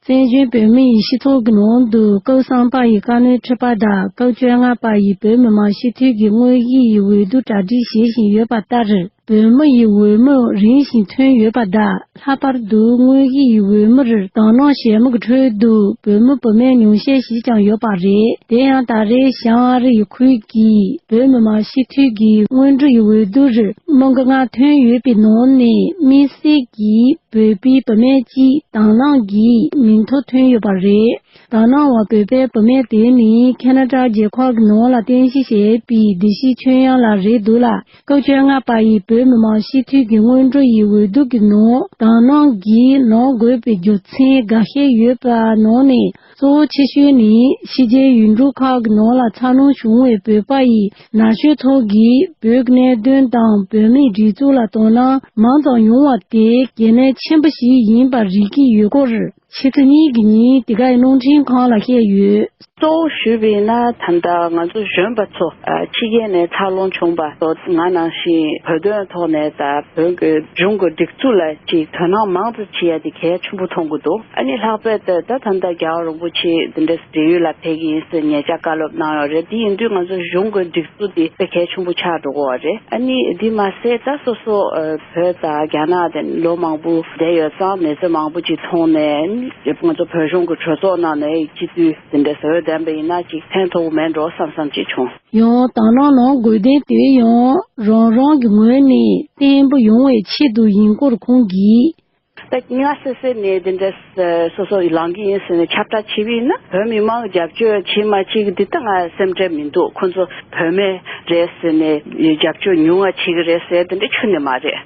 བཙན་བྱོལ་བོད་མིའི་སྤྱི་ཚོགས་ཀྱི་ནང་དུ་སྐབས་གསུམ་པ་ཡི་བཀའ་བློན་ཁྲི་པ་དང་སྐབས་བཅོ་ལྔ་པ་ཡི་བོད་མི་མང་སྤྱི་འཐུས་ཀྱི་དངོས་གཞི་ཡི་འོས་བསྡུ་གྲ་སྒྲིག་བྱེད་བཞིན་ཡོད་པ་ལྟར། བོད་མི་ཡི་འོས་མི་རིམ་བཞིན་ཐོན་ཡོད་པ་དང་། ལྷག་པར་དུ་དངོས་གཞི་ཡི་འོས་མིར་དོ་སྣང་བྱེད་མི་གི་ཁྲོད་དུ་བོད་མི་བུད་མེད་ཉུང་ཤས་ཤིག་ཀྱང་ཡོད་པ་རེད། དེ་ཡང་ད་རེས་བྱང་ཨ་རི་ཡི་ཁུལ་གྱི་བོད་མི་མང་སྤྱི་འཐུས་ཀྱི་སྔོན་འགྲོ་ཡི་འོས་བསྡུ་རུ་མི་གི་ལྔ་ཐོན་ཡོད་པའི་ནང་ནས་དམིགས་བསལ་གྱིས་བོད་པའི་བུད་མེད་ཅིག་དང་བླངས་ཀྱིས་མིང་ཐོ་ཐོན་ཡོད་པ་རེད། དང་བླངས་བ་བོད་པའི་བུད་མེད་དེ་ནི་ཁེ་ན་ཌ་རྒྱལ་ཁབ་ཀྱི་ནང་ལ་རྟེན་གཞི་བྱས་པའི་བདེ་སྐྱིད་ཆོས་དབྱངས་ལགས་རེད་འདུག་ལ། སྐབས་བཅོ་ལྔ་པ་ཡི་བོད་མི་མང་སྤྱི་འཐུས་ཀྱི་སྔོན་འགྲོ་ཡི་འོས་བསྡུ་གི་ནང་དང་བླངས་ཀྱིས་གནང་དགོས་པའི་རྒྱུ་མཚན་འགའ་ཤས་ཡོད་པ་ནང་ནས། གཙོ་བོ་ཆེ་ཤོས་ནི་ཕྱི་རྒྱལ་ཡུལ་གྲུ་ཁག་གི་ནང་ལ་འཚར་ལོངས་བྱུང་བའི་བོད་པ་ཡི་ན་གཞོན་ཚོ་གིས་བོད་ཀྱི་གནད་དོན་དང་བོད་མིའི་སྒྲིག་འཛུགས་ལ་དོ་སྣང་མང་ཙམ་ཡོང་བ་དེ་གལ་གནད་ཆེན་པོ་ཞིག་ཡིན་པ་རིག་གི་ཡོད་སྐོར། ཕྱི་ཚེས་གཉིས་ཀྱི་ཉིན་དེ་གའི་རླུང་འཕྲིན་ཁང་ལ་བཤད་ཡོད། གཙོ་བོ་ཞུས་པ་ཡིན་ན་ད་ལྟ་ང་ཚོ་གཞོན་པ་ཚོ་ཨ་ཕྱི་རྒྱལ་ནས་འཚར་ལོངས་བྱུང་བ་ཚོ་ང་ནང་བཞིན་བོད་དོན་ཐོག་ནས་ད་བོད་ཀྱི་གཞུང་གི་སྒྲིག་འཛུགས་ལ་ཅིག་དོ་སྣང་མང་དུ་བྱེད་ཡ་དེ་གལ་ཆེན་པོ་མཐོང་གི་འདུག་ཨ་ནི་ལྷག་པར་དུ་ད་ད་ལྟ་རྒྱལ་བ་རིན་པོ་ཆེ་འདི་འདྲ་འབྲེལ་ཡོད་ལ་ཕེབས་ཀྱི་ཡིན་ཟེར་ཉེ་ཆར་བཀའ་སློབ་གནང་ཡོད་རེད། དེ་ཡིན་དུས་ང་ཚོ་གཞུང་གི་སྒྲིག་འཛུགས་དེ་དཔེ་གལ་ཆེན་པོ་ཆགས་འགྲོ་གི་ཡོད་རེད། ཨ་ནི་འདི་མ་ཟད་ད་སོ་སོ་ཨ་བོད་དང་རྒྱ་ནག་དེ་ལོ་མང་པོ་བསྡད་ཡོད་ཙང་གནས་ཚུལ་མང་པོ་ཅིག་མཐོང་ནས་ང་ཚོ་བོད་གཞུང་གི་གྲོས་ཚོགས་ནང་ནས་སྤྱི་འཐུས་དེ་འདྲ་ཟེར་འོས་བསྡད་པ་ཡིན་ན་ཅིག་ཕན་ཐོགས་མེད་འགྲོ་བསམ་བསམ་ཅིག་བྱུང་། ཡང་དང་བླངས་གནང་དགོས་དོན་དེ་ཡང་རང་རང་གི་ངོས་ནས་བརྟན་པོ་ཡོང་བའི་ཆེད་དུ་ཡིན་སྐོར་ཁོང་གིས། ད་སྔ་སེ་སེ་ནས་དེ་འདྲ་སོ་སོ་ལངས་ཀྱི་ཡིན་ཟེར་ནས་ཁྱབ་བསྒྲགས་བྱས་པ་ཡིན་ན་བོད་མི་མང་རྒྱབ་སྐྱོར་བྱེད་མ་བྱེད་ཀྱི་འདི་ལྟ་ང་སེམས་ཁྲལ་མི་འདུག་ཁོ་ཚོ་བོད་མི་རེད་ཟེར་ནས་རྒྱབ་སྐྱོར་ཉུང་བ་བྱེད་ཀྱི་རེད་ཟེར་དེ་འདྲ་ཁྱོན་ནས་མ་རེད།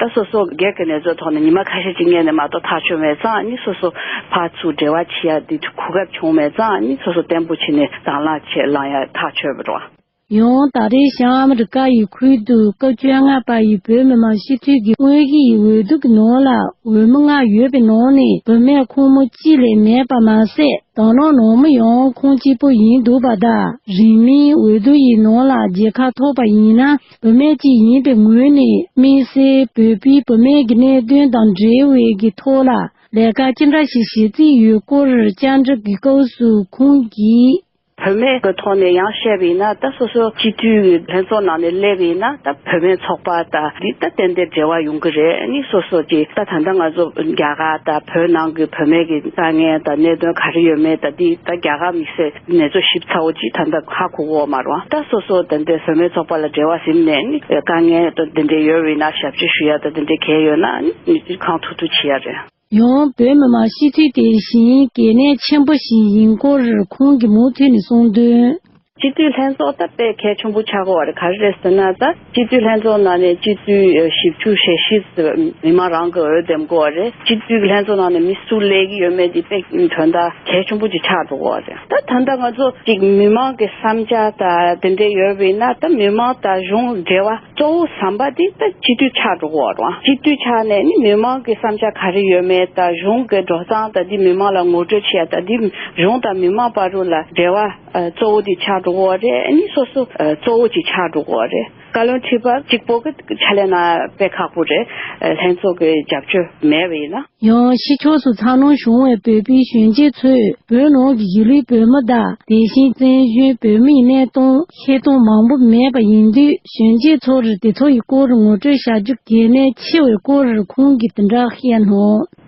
ད་སོ་སོ་སྒེར་གྱི་གནས་ཚུལ་ཐོག་ནས་ཉི་མ་ཁ་ཤས་ཅིག་སྔོན་ནས་མ་གཏོགས་ཐག་ཆོད་མེད་ཙང་ནི་སོ་སོ་ཕར་ཚུར་འབྲེལ་བ་བྱེད་ཡ་འདི་གོ་སྐབས་བྱུང་མེད་ཙང་ནི་སོ་སོ་བརྟན་པོ་བྱས་ནས་དང་བླངས་བྱེད་ལངས་ཡ་ཐག་ཆོད་པ་རེད། ཡང་ད་རེས་བྱང་ཨ་མི་རི་ཀ་ཡི་ཁུལ་དུ་སྐབས་བཅོ་ལྔ་པ་ཡི་བོད་མི་མང་སྤྱི་འཐུས་ཀྱི་དངོས་གཞི་ཡི་འོས་བསྡུ་གི་ནང་ལ་འོས་མི་ལྔ་ཡོད་པའི་ནང་ནས་བུད་མེད་ཁོང་མོ་གཅིག་ལས་མེད་པ་མ་ཟད། དང་བླངས་གནང་མི་ཡང་ཁོང་གཅིག་པུ་ཡིན་འདུག་པ་དང་། རིང་མིན་འོས་བསྡུ་ཡི་ནང་ལ་རྒྱལ་ཁ་ཐོབ་པ་ཡིན་ན། བུད་མེད་ཅིག་ཡིན་པའི་ངོས་ནས་དམིགས་བསལ་བོད་པའི་བུད་མེད་ཀྱི་གནད་དོན་དང་འབྲེལ་བའི་གི་ཐོག་ལ་ལས་ཀ་ཅི་འདྲ་ཞིག་བྱེད་རྩིས་ཡོད་སྐོར་བཅར་འདྲི་གི་སྐབས་སུ་ཁོང་གིས། བུད་མེད་ཀྱི་ཐོག་ནས་ཡང་བཤད་པ་ཡིན་ན། ད་སོ་སོ་སྤྱི་འཐུས་ཀྱི་ལྷན་ཚོགས་ནང་ནས་སླེབས་པ་ཡིན་ན། ད་བུད་མེད་ཚོགས་པ་དང་འདི་ད་ཏན་ཏན་འབྲེལ་བ་ཡོང་གི་རེད། ཨ་ནི་སོ་སོ་ཅིག་ད་ད་ལྟ་ང་ཚོ་རྒྱ་གར་དང་བོད་ནང་གི་བུད་མེད་ཀྱི་དཀའ་ངལ་དང་གནད་དོན་ག་རེ་ཡོད་མེད་དང་འདི་ད་རྒྱ་གར་དམིགས་བསལ་ནས་ཚོ་ཞིབ་ཚགས་པོ་ཅིག་ད་ལྟ་ཧ་གོ་གི་ཡོད་མ་རེད་པ། ད་སོ་སོ་ད་ལྟའི་བུད་མེད་ཚོགས་པ་ལ་འབྲེལ་བ་ཟིན་ནས་ནི་དཀའ་ངལ་དང་འདི་འདྲའི་ཡོད་པ་ཡིན་ན་ཞབས་ཕྱི་ཞུ་ཡ་དང་འདི་འདྲའི་གལ་ཡོད་ན་ནི་གང་ཐུབ་ཐུབ་བྱེད་ཡ་རེད། ཡང་བོད་མི་མང་སྤྱི་འཐུས་དེ་བཞིན་གལ་གནད་ཆེན་པོ་ཞིག་ཡིན་སྐོར་ཁོང་གིས་མུ་མཐུད་ནས་གསུངས་དོན། སྤྱི་འཐུས་ལྷན་ཚོགས་ད་དཔེ་གལ་ཆེན་པོ་ཆགས་ཀྱི་ཡོད་རེད། ག་རེ་རེད་ཟེར་ན། ད་སྤྱི་འཐུས་ལྷན་ཚོགས་ནང་ནས་སྤྱི་འཐུས་བཞི་བཅུ་ཞེ་བཞི་ཙམ་མི་མང་རང་གི་འོས་འདེམས་དགོས་པ་རེད། སྤྱི་འཐུས་ལྷན་ཚོགས་ནང་ནས་མི་སུ་སླེབས་ཀྱི་ཡོད་མེད་དེ་དཔེ་དོན་དག་གལ་ཆེན་པོ་ཅིག་ཆགས་འགྲོ་གི་ཡོད་རེད། ད་ད་ལྟ་ང་ཚོ་ཅིག་མི་མང་གི་བསམ་འཆར་ད་དེ་འདྲ་ཡོད་པ་ཡིན་ན། ད་མི་མང་དང་གཞུང་འབྲེལ་བ་གཙོ་བོ་ཟམ་པ་འདི་ད་སྤྱི་འཐུས་ཆགས་འགྲོ་གི་ཡོད་རེད། སྤྱི་འཐུས་ཆགས་ནས་ནི་མི་མང་གི་བསམ་འཆར་ག་རེ་ཡོད་མེད་དང་གཞུང་གི་འགྲོ་སྟངས་དང་འདི་མི་མང་ལ་ངོ་སྤྲོད་བྱེད་ཡ་དང་འདི་གཞུང་དང་མི་མང་བར་དུ་ལ་འབྲེལ་བ་ཨ་གཙོ་བོ་དེ་ཆགས་འགྲོ་གི་ཡོད་རེད། ཨ་ནི་སོ་སོ་ཨ་གཙོ་བོ་ཅིག་ཆགས་འགྲོ་གི་ཡོད་རེད། བཀའ་བློན་ཁྲི་པ་གཅིག་པོ་གི་ཕྱག་ལས་གནང་དཔེ་ཁག་པོ་རེད། ཨ་ལྷན་ཚོགས་ཀྱི་རྒྱབ་སྐྱོར་མེད་པ་ཡིན་ན། ཡང་ཕྱི་ཕྱོགས་སུ་འཚར་ལོངས་བྱུང་བའི་བོད་པའི་གཞོན་སྐྱེས་ཚོས་བོད་ནང་གི་གཞིས་ལུས་བོད་མི་དང་དེ་བཞིན་བཙན་བྱོལ་བོད་མིའི་གནས་སྟངས་ཤེས་སྟངས་མང་པོ་མེད་པ་ཡིན་དུས། གཞོན་སྐྱེས་ཚོར་དེ་ཚོ་ཡི་སྐོར་ངོ་སྤྲོད་བྱ་རྒྱུ་གལ་གནད་ཆེ་བའི་སྐོར་ཁོང་གིས་དེ་འདྲ་བཤད་ནོ།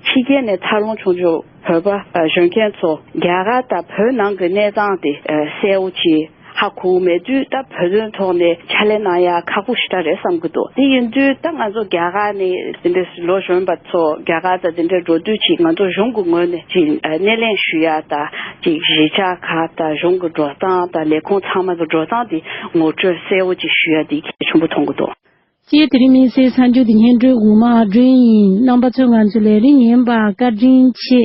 ཕྱི་རྒྱལ་ནས་འཚར་ལོངས་བྱུང་བྱུང་བོད་པ་གཞོན་སྐྱེས་ཚོ་རྒྱ་གར་དང་བོད་ནང་གི་གནས་སྟངས་དེ་གསལ་བོ་ཅིག་ཧ་གོ་མེད་དུས། ད་བོད་དོན་ཐོག་ནས་ཕྱག་ལས་གནང་ཡ་ཁག་པོ་ཞེ་དྲག་རེད་བསམ་གྱི་འདུག་དེ་ཡིན་དུས་ད་ང་ཚོ་རྒྱ་གར་ནས་དེ་འདྲའི་ལོ་གཞོན་པ་ཚོ་རྒྱ་གར་དང་དེ་འདྲའི་འགྲོ་དུས་ཅིག་ང་ཚོ་གཞུང་གི་ངོས་ནས་ཅིག་སྣེ་ལེན་ཞུ་ཡ་དང་ཅིག་གཞིས་ཆགས་ཁག་དང་གཞུང་གི་འགྲོ་སྟངས་དང་ལས་ཁུངས་ཚང་མ་གི་འགྲོ་སྟངས་དེ་ངོ་སྤྲོད་གསལ་བོ་ཅིག་ཞུ་ཡ་དེ་གལ་ཆེན་པོ་མཐོང་གི་འདུག་སྤྱིར་དེ་རིང་མི་སེར་གསར་འགྱུར་དེ་སྙན་སྒྲོན་འོག་མ་སྒྲོན་ཡིན། རྣམ་པ་ཚོས་ང་ཚོའི་ལས་རིམ་ཉན་པར་བཀའ་དྲིན་ཆེ།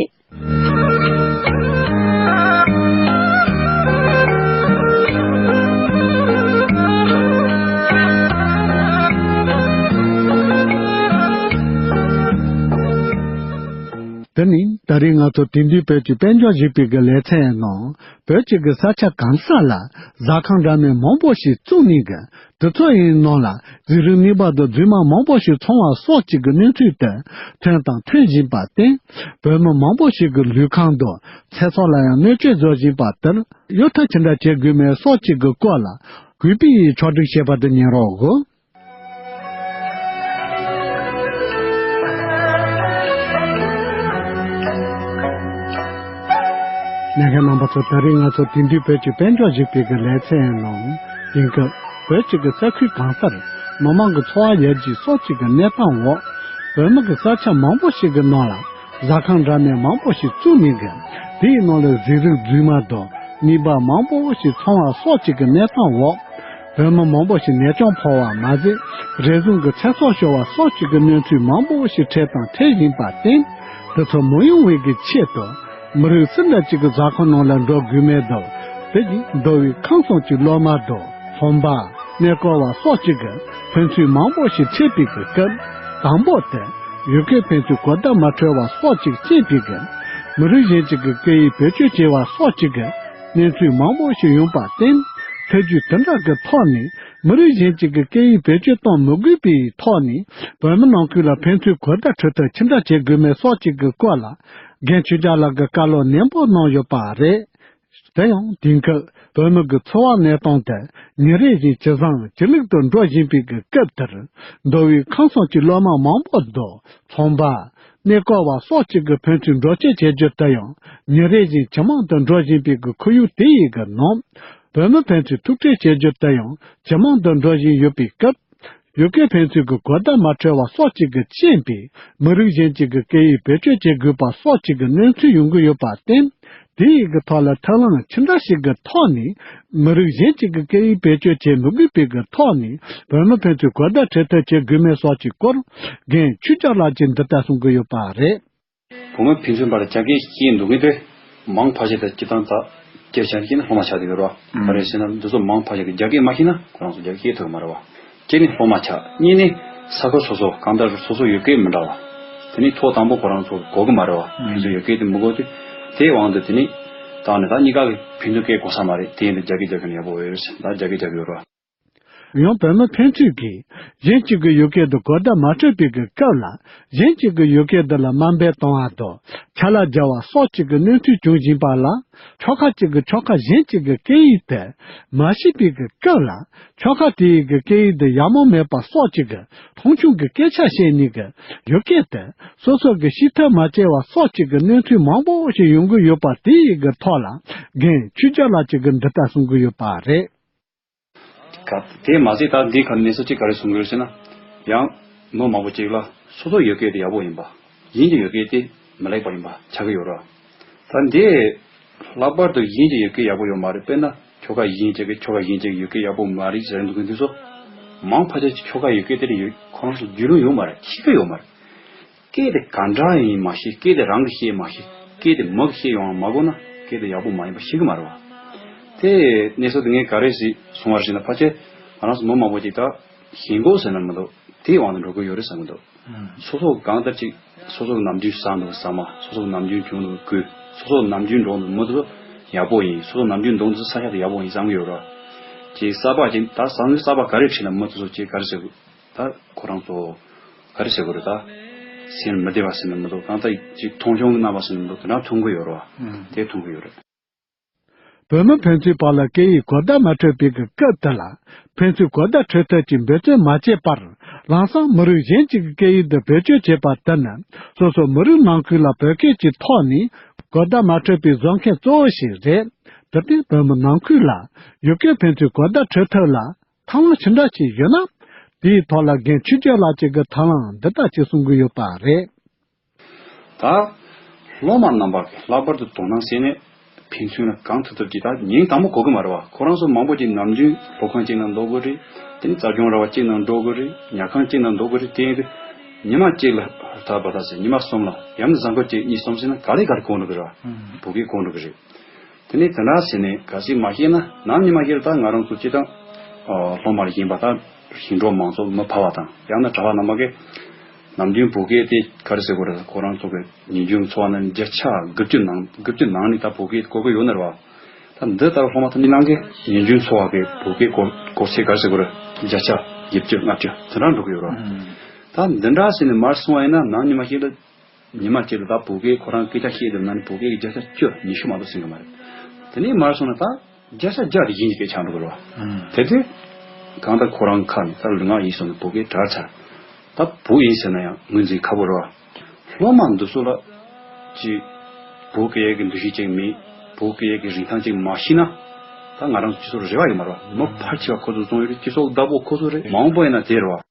དེ་ནི་ད་རེས་ང་ཚོ་དེང་དུས་བོད་ཀྱི་དཔལ་འབྱོར་ཞེས་པའི་གི་ལེ་ཚན་ནང་བོད་ཀྱི་གི་ས་ཆ་གང་ས་ལ་ཟ་ཁང་འདྲ་མིན་མང་པོ་ཞིག་བཙུགས་ནས་གི་དེ་ཚོ་ཡི་ནང་ལ་ཟས་རིགས་གནས་པ་དང་རྫུས་མ་མང་པོ་ཞིག་འཚོང་བ་སོགས་ཀྱི་གི་གནས་ཚུལ་དེ་ཐོན་དང་ཐོན་བཞིན་པར་བརྟེན། བོད་མི་མང་པོ་ཞིག་གི་ལུས་ཁམས་དང་ཚེ་སྲོག་ལ་ཡང་གནོད་སྐྱོན་བཟོ་བཞིན་པ་དེར་གཡོལ་ཐབས་ཅི་འདྲ་བྱེད་དགོས་མེད་སོགས་ཀྱི་གི་སྐོར་ལ་གུས་པས་ཕྱོགས་སྒྲིག་བྱས་པ་དེ་ཉན་རོགས་གོ། ཉན་མཁན་རྣམ་པ་ཚོ། ད་རེས་ང་ཚོ་དེང་དུས་བོད་ཀྱི་དཔལ་འབྱོར་ཞེས་པའི་གི་ལེ་ཚན་ནང་དེང་སྐབས་བོད་ཀྱི་གི་ས་ཁུལ་གང་སར་མི་མང་གི་འཚོ་བ་ཡར་རྒྱས་སོགས་ཀྱི་གི་གནས་སྟངས་འོག་བོད་མི་གི་ས་ཆ་མང་པོ་ཞིག་གི་ནང་ལ་ཟ་ཁང་འདྲ་མིན་མང་པོ་ཞིག་བཙུགས་ནས་གི་དེའི་ནང་ལ་ཟས་རིགས་རྫུས་མ་དང་གནས་པ་མང་པོ་ཞིག་འཚོང་བ་སོགས་ཀྱི་གི་གནས་སྟངས་འོག་བོད་མི་མང་པོ་ཞིག་ནད་བྱུང་ཕོག་པ་མ་ཟད། རེ་ཟུང་གི་ཚེ་སྲོག་ཤོར་བ་སོགས་ཀྱི་གི་གནས་ཚུལ་མང་པོ་ཞིག་འཕྲད་དང་འཕྲད་བཞིན་པར་བརྟེན། དེ་ཚོ་མི་ཡོང་བའི་གི་ཆེད་དུ། མི་རིགས་སུ་འདྲ་ཅིག་གི་ཟ་ཁང་ནང་ལ་འགྲོ་དགོས་མེད་དུ། དེ་བཞིན་འགྲོ་བའི་ཁམས་གསུམ་གྱི་སློབ་མ་དང་ཚོང་པ། གནས་སྐོར་བ་སོགས་ཀྱི་གི་ཕན་ཚུན་མང་པོ་ཞིག་འཕྲད་པའི་གི་སྐབས། དང་པོ་དེ། ཡུལ་སྐད་ཕན་ཚུན་གོ་བརྡ་མ་འཕྲོད་པ་སོགས་ཀྱི་རྐྱེན་པས་གི་མི་རིགས་གཞན་གཅིག་གི་སྐད་ཡིག་བེད་སྤྱོད་བྱས་པ་སོགས་ཀྱི་གི་གནས་ཚུལ་མང་པོ་ཞིག་ཡོང་པར་བརྟེན། ཐབས་ཇུས་དེ་འདྲ་གི་ཐོག་ནས་མི་རིགས་གཞན་གཅིག་གི་སྐད་ཡིག་བེད་སྤྱོད་གཏོང་མི་དགོས་པའི་ཐོག་ནས་བོད་མི་ནང་ཁུལ་ལ་ཕན་ཚུན་གོ་བརྡ་འཕྲོད་ཐབས་ཅི་འདྲ་བྱེད་དགོས་མེད་སོགས་ཀྱི་གི་སྐོར་ལ་རྒན་ཆོས་སྐྱབས་ལགས་ཀྱིས་བཀའ་སློབ་ནན་པོ་གནང་ཡོད་པ་རེད། དེ་ཡང་དེང་སྐབས་བོད་མི་གི་འཚོ་བ་གནས་སྟངས་དེ་ཉིན་རེ་བཞིན་ཇེ་བཟང་ཇེ་ལེགས་དུ་འགྲོ་བཞིན་པའི་གི་སྐབས་དེར། འགྲོ་བའི་ཁམས་གསུམ་གྱི་སློབ་མ་མང་པོ་དང་ཚོང་པ། གནས་སྐོར་བ་སོགས་ཀྱི་གི་ཕན་ཚུན་འགྲོ་སྐྱོད་བྱེད་རྒྱུ་དེ་ཡང་ཉིན་རེ་བཞིན་ཇེ་མང་དུ་འགྲོ་བཞིན་པའི་གི་ཁོར་ཡུག་དེ་ཡི་གི་ནང་། བོད་མི་ཕན་ཚུན་ཐུག་འཕྲད་བྱེད་རྒྱུ་དེ་ཡང་ཇེ་མང་དུ་འགྲོ་བཞིན་ཡོད་པའི་སྐབས། ཡུལ་སྐད་ཕན་ཚུན་གྱི་གོ་བརྡ་མ་འཕྲོད་པ་སོགས་ཀྱི་གི་རྐྱེན་པས་མི་རིགས་གཞན་གཅིག་གི་སྐད་ཡིག་བེད་སྤྱོད་བྱེད་དགོས་པ་སོགས་ཀྱི་གི་གནས་ཚུལ་ཡོང་གི་ཡོད་པར་བརྟེན། དེ་ཡི་གི་ཐོག་ལ་ཐབས་ལམ་ཅི་འདྲ་ཞིག་གི་ཐོག་ནས་མི་རིགས་གཞན་གཅིག་གི་སྐད་ཡིག་བེད་སྤྱོད་བྱེད་མི་དགོས་པའི་གི་ཐོག་ནས་བོད་མི་ཕན་ཚུན་གོ་བརྡ་འཕྲོད་ཐབས་བྱེད་དགོས་མིན་སོགས་ཀྱི་སྐོར་རྒན་ཆོས་སྐྱབས་ལགས་ཀྱིས་འདི་ལྟར་གསུང་གི་ཡོད་པ་རེད། བོད་མི་ཕན་ཚུན་བར་རྒྱ་སྐད་སྐྱེས་འདུག་གི་དེ། མང་ཕལ་ཆེར་དེ་སྤྱིར་བཏང་དག་སྐད་ཆ་སྐྱེས་ནས་སློབ་མ་ཆགས་བསྡད་ཡོད་རེད་བ། ག་རེ་ཟེར་ན་འདི་ཚོ་མང་ཕལ་ཆེར་གི་རྒྱ་སྐད་མ་ཤེས་ན་ཁོ་རང་ཚོ་རྒྱ་སྐད་ཐོས་གི་མ་རེད་བ། སྐྱེས་ནས་སློབ་མ་ཆགས། གཉིས་ནས་ས་ཁུལ་སོ་སོ་གང་ལྟར་སོ་སོ་ཡུལ་སྐད་མི་འདྲ་བ། དེ་ནས་ཐོག་དང་པོ་ཁོ་རང་ཚོ་གོ་གི་མ་རེད་བ། ཕན་ཚུན་ཡུལ་སྐད་དེ་མི་གོ་དུས། དེའི་དབང་དུ་དེ་ནས་བཏང་ནས་ད་གཉིས་ཀ་གི་ཕན་ཚུན་སྐད་གོ་ས་མ་རེད། དེ་ཡིན་དུས་རྒྱ་སྐད་རྒྱག་གི་ན་ཡག་པོ་ཡོད་རེད་ཟེར་ད་རྒྱ་སྐད་རྒྱག་གི་ཡོད་རེད་བ། ཡང་བོད་མི་ཕན་ཚུན་གྱིས་གཞན་གཅིག་གི་ཡུལ་སྐད་དུ་གོ་བརྡ་མ་འཕྲོད་པའི་གི་སྐབས་ལ། གཞན་གཅིག་གི་ཡུལ་སྐད་དུ་ལ་དམའ་འབེབས་གཏོང་བ་དང་ཁྱབ་ལ་རྒྱག་པ་སོགས་ཀྱི་གི་གནོན་ཚུལ་བྱུང་བཞིན་པ་ལ། ཁྱོ་ག་གཅིག་གིས་ཁྱོ་ག་གཞན་གཅིག་གི་སྐད་ཡིག་དེ་མ་ཤེས་པའི་གི་སྐབས་ལ། ཁྱོ་ག་དེའི་གི་སྐད་ཡིག་དེ་ཡག་མོ་མེད་པ་སོགས་ཀྱི་གི་མཐོང་ཆུང་གི་སྐད་ཆ་བཤད་ནས་གི་ཡུལ་སྐད་དེ་སོ་སོ་གི་ཤེས་ཐབས་མ་བྱས་པ་སོགས་ཀྱི་གི་གནོན་ཚུལ་མང་པོ་ཞིག་ཡོང་གི་ཡོད་པ། དེའི་གི་ཐོག་ལ་རྒན་ཆོས་རྒྱལ་ལགས་ཀྱིས་གི་འདི་ལྟར་གསུང་གི་ཡོད་པ་རེད། ག་དེ་མ་ཟད་ད་འདི་ག་གནས་ཚུལ་གཅིག་ག་རེ་གསུང་གི་ཡོད་ཟེར་ན། ཡང་མི་མང་པོ་གཅིག་ལ་སོ་སོ་ཡུལ་སྐད་དེ་ཡག་པོ་ཡིན་པ། གཞན་གྱི་ཡུལ་སྐད་དེ་མི་ལེགས་པ་ཡིན་པ་ཆགས་ཀྱི་ཡོད་རེད། ད་འདི་ལྷག་པར་དུ་གཞན་གྱི་ཡུལ་སྐད་ཡག་པོ་ཡོད་མ་རེད། དཔེར་ན་ཁྱོ་ག་གཞན་གཅིག་གིས་ཁྱོ་ག་གཞན་གཅིག་གི་ཡུལ་སྐད་ཡག་པོ་མ་རེད་ཟེར་འདུག་གི་འདུག་སོ། མང་ཕལ་ཆེར་གྱིས་ཁྱོ་ག་ཡུལ་སྐད་དེ་ལ་ཡོད་ཁོ་རང་ཚོ་རྒྱུས་ལོན་ཡོད་མ་རེད། ཤེས་ཀྱི་ཡོད་མ་རེད། སྐད་དེ་ག་འདྲ་ཡིན་མ་ཤེས། སྐད་དེ་རང་གིས་ཤེས་མ་ཤེས། སྐད་དེ་མི་གིས་ཤེས་ཡོང་བ་མ་གོ་ན་སྐད་དེ་ཡག་པོ་མ་ཡིན་པ་ཤེས་ཀྱི་མ་རེད་བ། དེ་གནས་ཚུལ་དེ་ངས་ག་རེ་ཞིག་གསུང་བ་ཞིག་ན། ཕལ་ཆེར་ང་རང་ཚོ་མི་མང་པོ་ཅིག་ད་ཞེན་ཁོག་ཟེར་ན་མི་འདུག་དེའི་དབང་དུ་འགྲོ་གི་ཡོད་རེད་བསམ་གི་འདུག་སོ་སོ་གང་ལྟར་ཅིག་སོ་སོ་གི་ནམ་རྒྱུན་བཟའ་འདུག་ཟ་མ། སོ་སོ་གི་ནམ་རྒྱུན་གྱོན་འདུག་གོས། སོ་སོ་གི་ནམ་རྒྱུན་འགྲོ་འདུག་མི་དེ་ཚོ་ཡག་པོ་ཡིན། སོ་སོ་ནམ་རྒྱུན་འདུག་འདི་ས་ཆ་དེ་ཡག་པོ་ཡིན་བསམ་གི་ཡོད་རེད། ཅིག་གསར་པ་ཅིག་ད་བཟང་ངན་གསར་པ་ག་རེ་ཁྲིད་ན་མི་དེ་ཚོ་ཅིག་ག་རེ་ཟེར་དགོས། ད་ཁོ་རང་ཚོ་ག་རེ་ཟེར་དགོས་རེད། ད་སེམས་མི་བདེ་བ་ཟེར་ན་མི་འདུག་གང་ལྟར་ཅིག་མཐོང་ཆུང་གི་རྣམ་པ་ཟེར་ན་མི་འདུག་དེ་འདྲ་མཐོང་གི་ཡོད་རེད་བ། དེ་མཐོང་གི་ཡོད་རེད། བོད་མི་ཕན་ཚུན་བར་ལ་སྐད་ཡིག་གོ་བརྡ་མ་འཕྲོད་པའི་གི་སྐབས་དེ་ལ། ཕན་ཚུན་གོ་བརྡ་འཕྲོད་ཐབས་ཀྱི་འབད་བརྩོན་མ་བྱས་པར། ལམ་སང་མི་རིགས་གཞན་གཅིག་གི་སྐད་ཡིག་དེ་བེད་སྤྱོད་བྱེད་པ་དེ་ནི། སོ་སོ་མི་རིགས་ནང་ཁུལ་ལ་བོད་སྐད་ཀྱི་ཐོག་ནས་གོ་བརྡ་མ་འཕྲོད་པའི་བཟོ་མཁན་གཙོ་བོ་ཞིག་རེད། དེར་བརྟེན་བོད་མི་ནང་ཁུལ་ལ་ཡུལ་སྐད་ཕན་ཚུན་གོ་བརྡ་འཕྲོད་ཐབས་ལ་ཐབས་ལམ་ཅི་འདྲ་ཞིག་ཡོད་ན། དེའི་ཐོག་ལ་རྒན་ཆོས་རྒྱལ་ལགས་ཀྱིས་གི་ཐབས་ལམ་འདི་ལྟར་ཅིག་གསུང་གི་ཡོད་པ་རེད། ད་སློབ་མ་རྣམ་པ་གིས་ལྷག་པར་དུ་དོ་སྣང་བྱས་ནས་ཕན་ཚུན་ལ་གང་ཐུབ་ཐུབ་ཀྱིས། ད་ཉིན་དང་པོ་གོ་གི་མ་རེད་བ། ཁོ་རང་ཚོ་མང་པོ་ཅིག་ནམ་རྒྱུན་སློབ་ཁང་གཅིག་ནང་འགྲོ་གི་རེད། དེ་ནས་རྩལ་སྦྱོང་ར་བ་གཅིག་ནང་འགྲོ་གི་རེད། ཉལ་ཁང་གཅིག་ནང་འགྲོ་གི་རེད། དེ་ཡིན་དུས་ཉི་མ་གཅིག་ལ་ད་བ་ད་ཟེར་ཉི་མ་གསུམ་ལ་ཡང་ན་གཟའ་འཁོར་གཅིག་གཉིས་གསུམ་ཟེར་ན་ག་ལེ་ག་ལེ་གོ་འགྲོ་གི་རེད་བ། བོད་སྐད་གོ་འགྲོ་གི་རེད། དེ་ནས་དེ་འདྲ་ཟེར་ནས་གལ་སྲིད་མ་ཤེས་ན། ནམ་ཉི་མ་ཤེས་ལ་ད་ང་རང་ཚོ་སྤྱིར་བཏང་ཨ་སློབ་མར་ཡིན་པ་དང་ཞིང་འབྲོག་མང་ཚོགས་མི་ཕལ་བ་དང་། ཡང་ན་གྲྭ་པ་རྣམ་པ་གིས་ནམ་རྒྱུན་བོད་སྐད་དེ་ག་རེ་ཟེར་དགོས་རེད། ཁོ་རང་ཚོ་གི་ཉིན་རྒྱུན་འཚོ་བ་ནང་བརྒྱ་ཆ་དགུ་བཅུ་ནང་དགུ་བཅུ་ནང་ནས་ད་བོད་སྐད་གོ་གི་ཡོད་ནི་རེད་བ། ད་འདི་ལྟར་སློབ་མ་ཐམས་ཅད་ནང་གི་ཉིན་རྒྱུན་འཚོ་བ་གི་བོད་སྐད་གོ་གོ་ཚད་ག་རེ་ཟེར་དགོས་རེད། བརྒྱ་ཆ་བཞི་བཅུ་ལྔ་བཅུ་དེ་འདྲ་འགྲོ་གི་ཡོད་རེད་བ། ད་འདི་འདྲ་ཟེར་ནས་མར་སོང་བ་ཡིན་ན་ནམ་ཉི་མ་ཤེས་ལ། ཉི་མ་གཅིག་ལ་ད་བོད་སྐད་ཁོ་རང་སྐད་ཆ་བཤད་དུས་ན་ནི་བོད་སྐད་ཀྱི་བརྒྱ་ཆ་བཅུ་ཉི་ཤུ་མ་གཏོགས་ཟིན་གི་མ་རེད། དེ་ནས་མར་སོང་ན་ད་བརྒྱ་ཆ་བརྒྱ་དེ་གཞན་གྱི་སྐད་ཆ་འགྲོ་གི་རེད་བ། དེ་དུས་གང་ལྟར་ཁོ་རང་ཁ་ནས་ད་ལུས་ངག་ཡིད་གསུམ་ནས་བོད་སྐད་དྲག་ཚར། ད་བོད་ཡིན་ཟེར་ན་ཡང་ངོས་འཛིན་ཁག་པོ་རེད་བ། སློབ་མ་འདི་ཚོ་ལ་ཅིག་བོད་སྐད་ཡིག་གི་འདུ་ཤེས་ཅིག་མེད། བོད་སྐད་ཡིག་གི་རིན་ཐང་ཅིག་མ་ཤེས་ན། ད་ང་རང་ཚོ་སྤྱི་ཚོགས་རེ་བ་ཡོད་མ་རེད་བ། མི་ཕལ་ཆེ་བ་ཁོ་ཚོ་བཙོང་ཡོད་རེད། སྤྱི་ཚོགས་བདག་པོ་ཁོ་ཚོ་རེད། མང་པོ་ཡིན་ན་དེ་རེད་བ།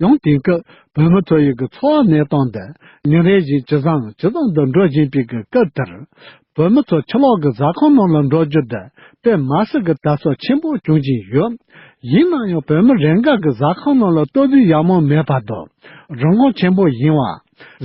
ཡང་དེང་སྐབས་བོད་མི་ཚོ་ཡི་གི་འཚོ་བ་གནས་སྟངས་འདི་ཉིན་རེ་བཞིན་ཇེ་བཟང་ཇེ་བཟང་དུ་འགྲོ་བཞིན་པའི་གི་སྐབས་དེར། བོད་མི་ཚོ་ཕྱི་ལོགས་ཀྱི་ཟ་ཁང་ནང་ལ་འགྲོ་རྒྱུ་དེ་དཔེ་མ་སྲིད་ཀྱི་དར་སྲོལ་ཆེན་པོ་བྱུང་བཞིན་ཡོད། ཡིན་ན་ཡང་བོད་མི་རེ་འགའ་གི་ཟ་ཁང་ནང་ལ་ལྟོ་ཚུལ་ཡག་མོ་མེད་པ་དང་། རིན་གོང་ཆེན་པོ་ཡིན་པ།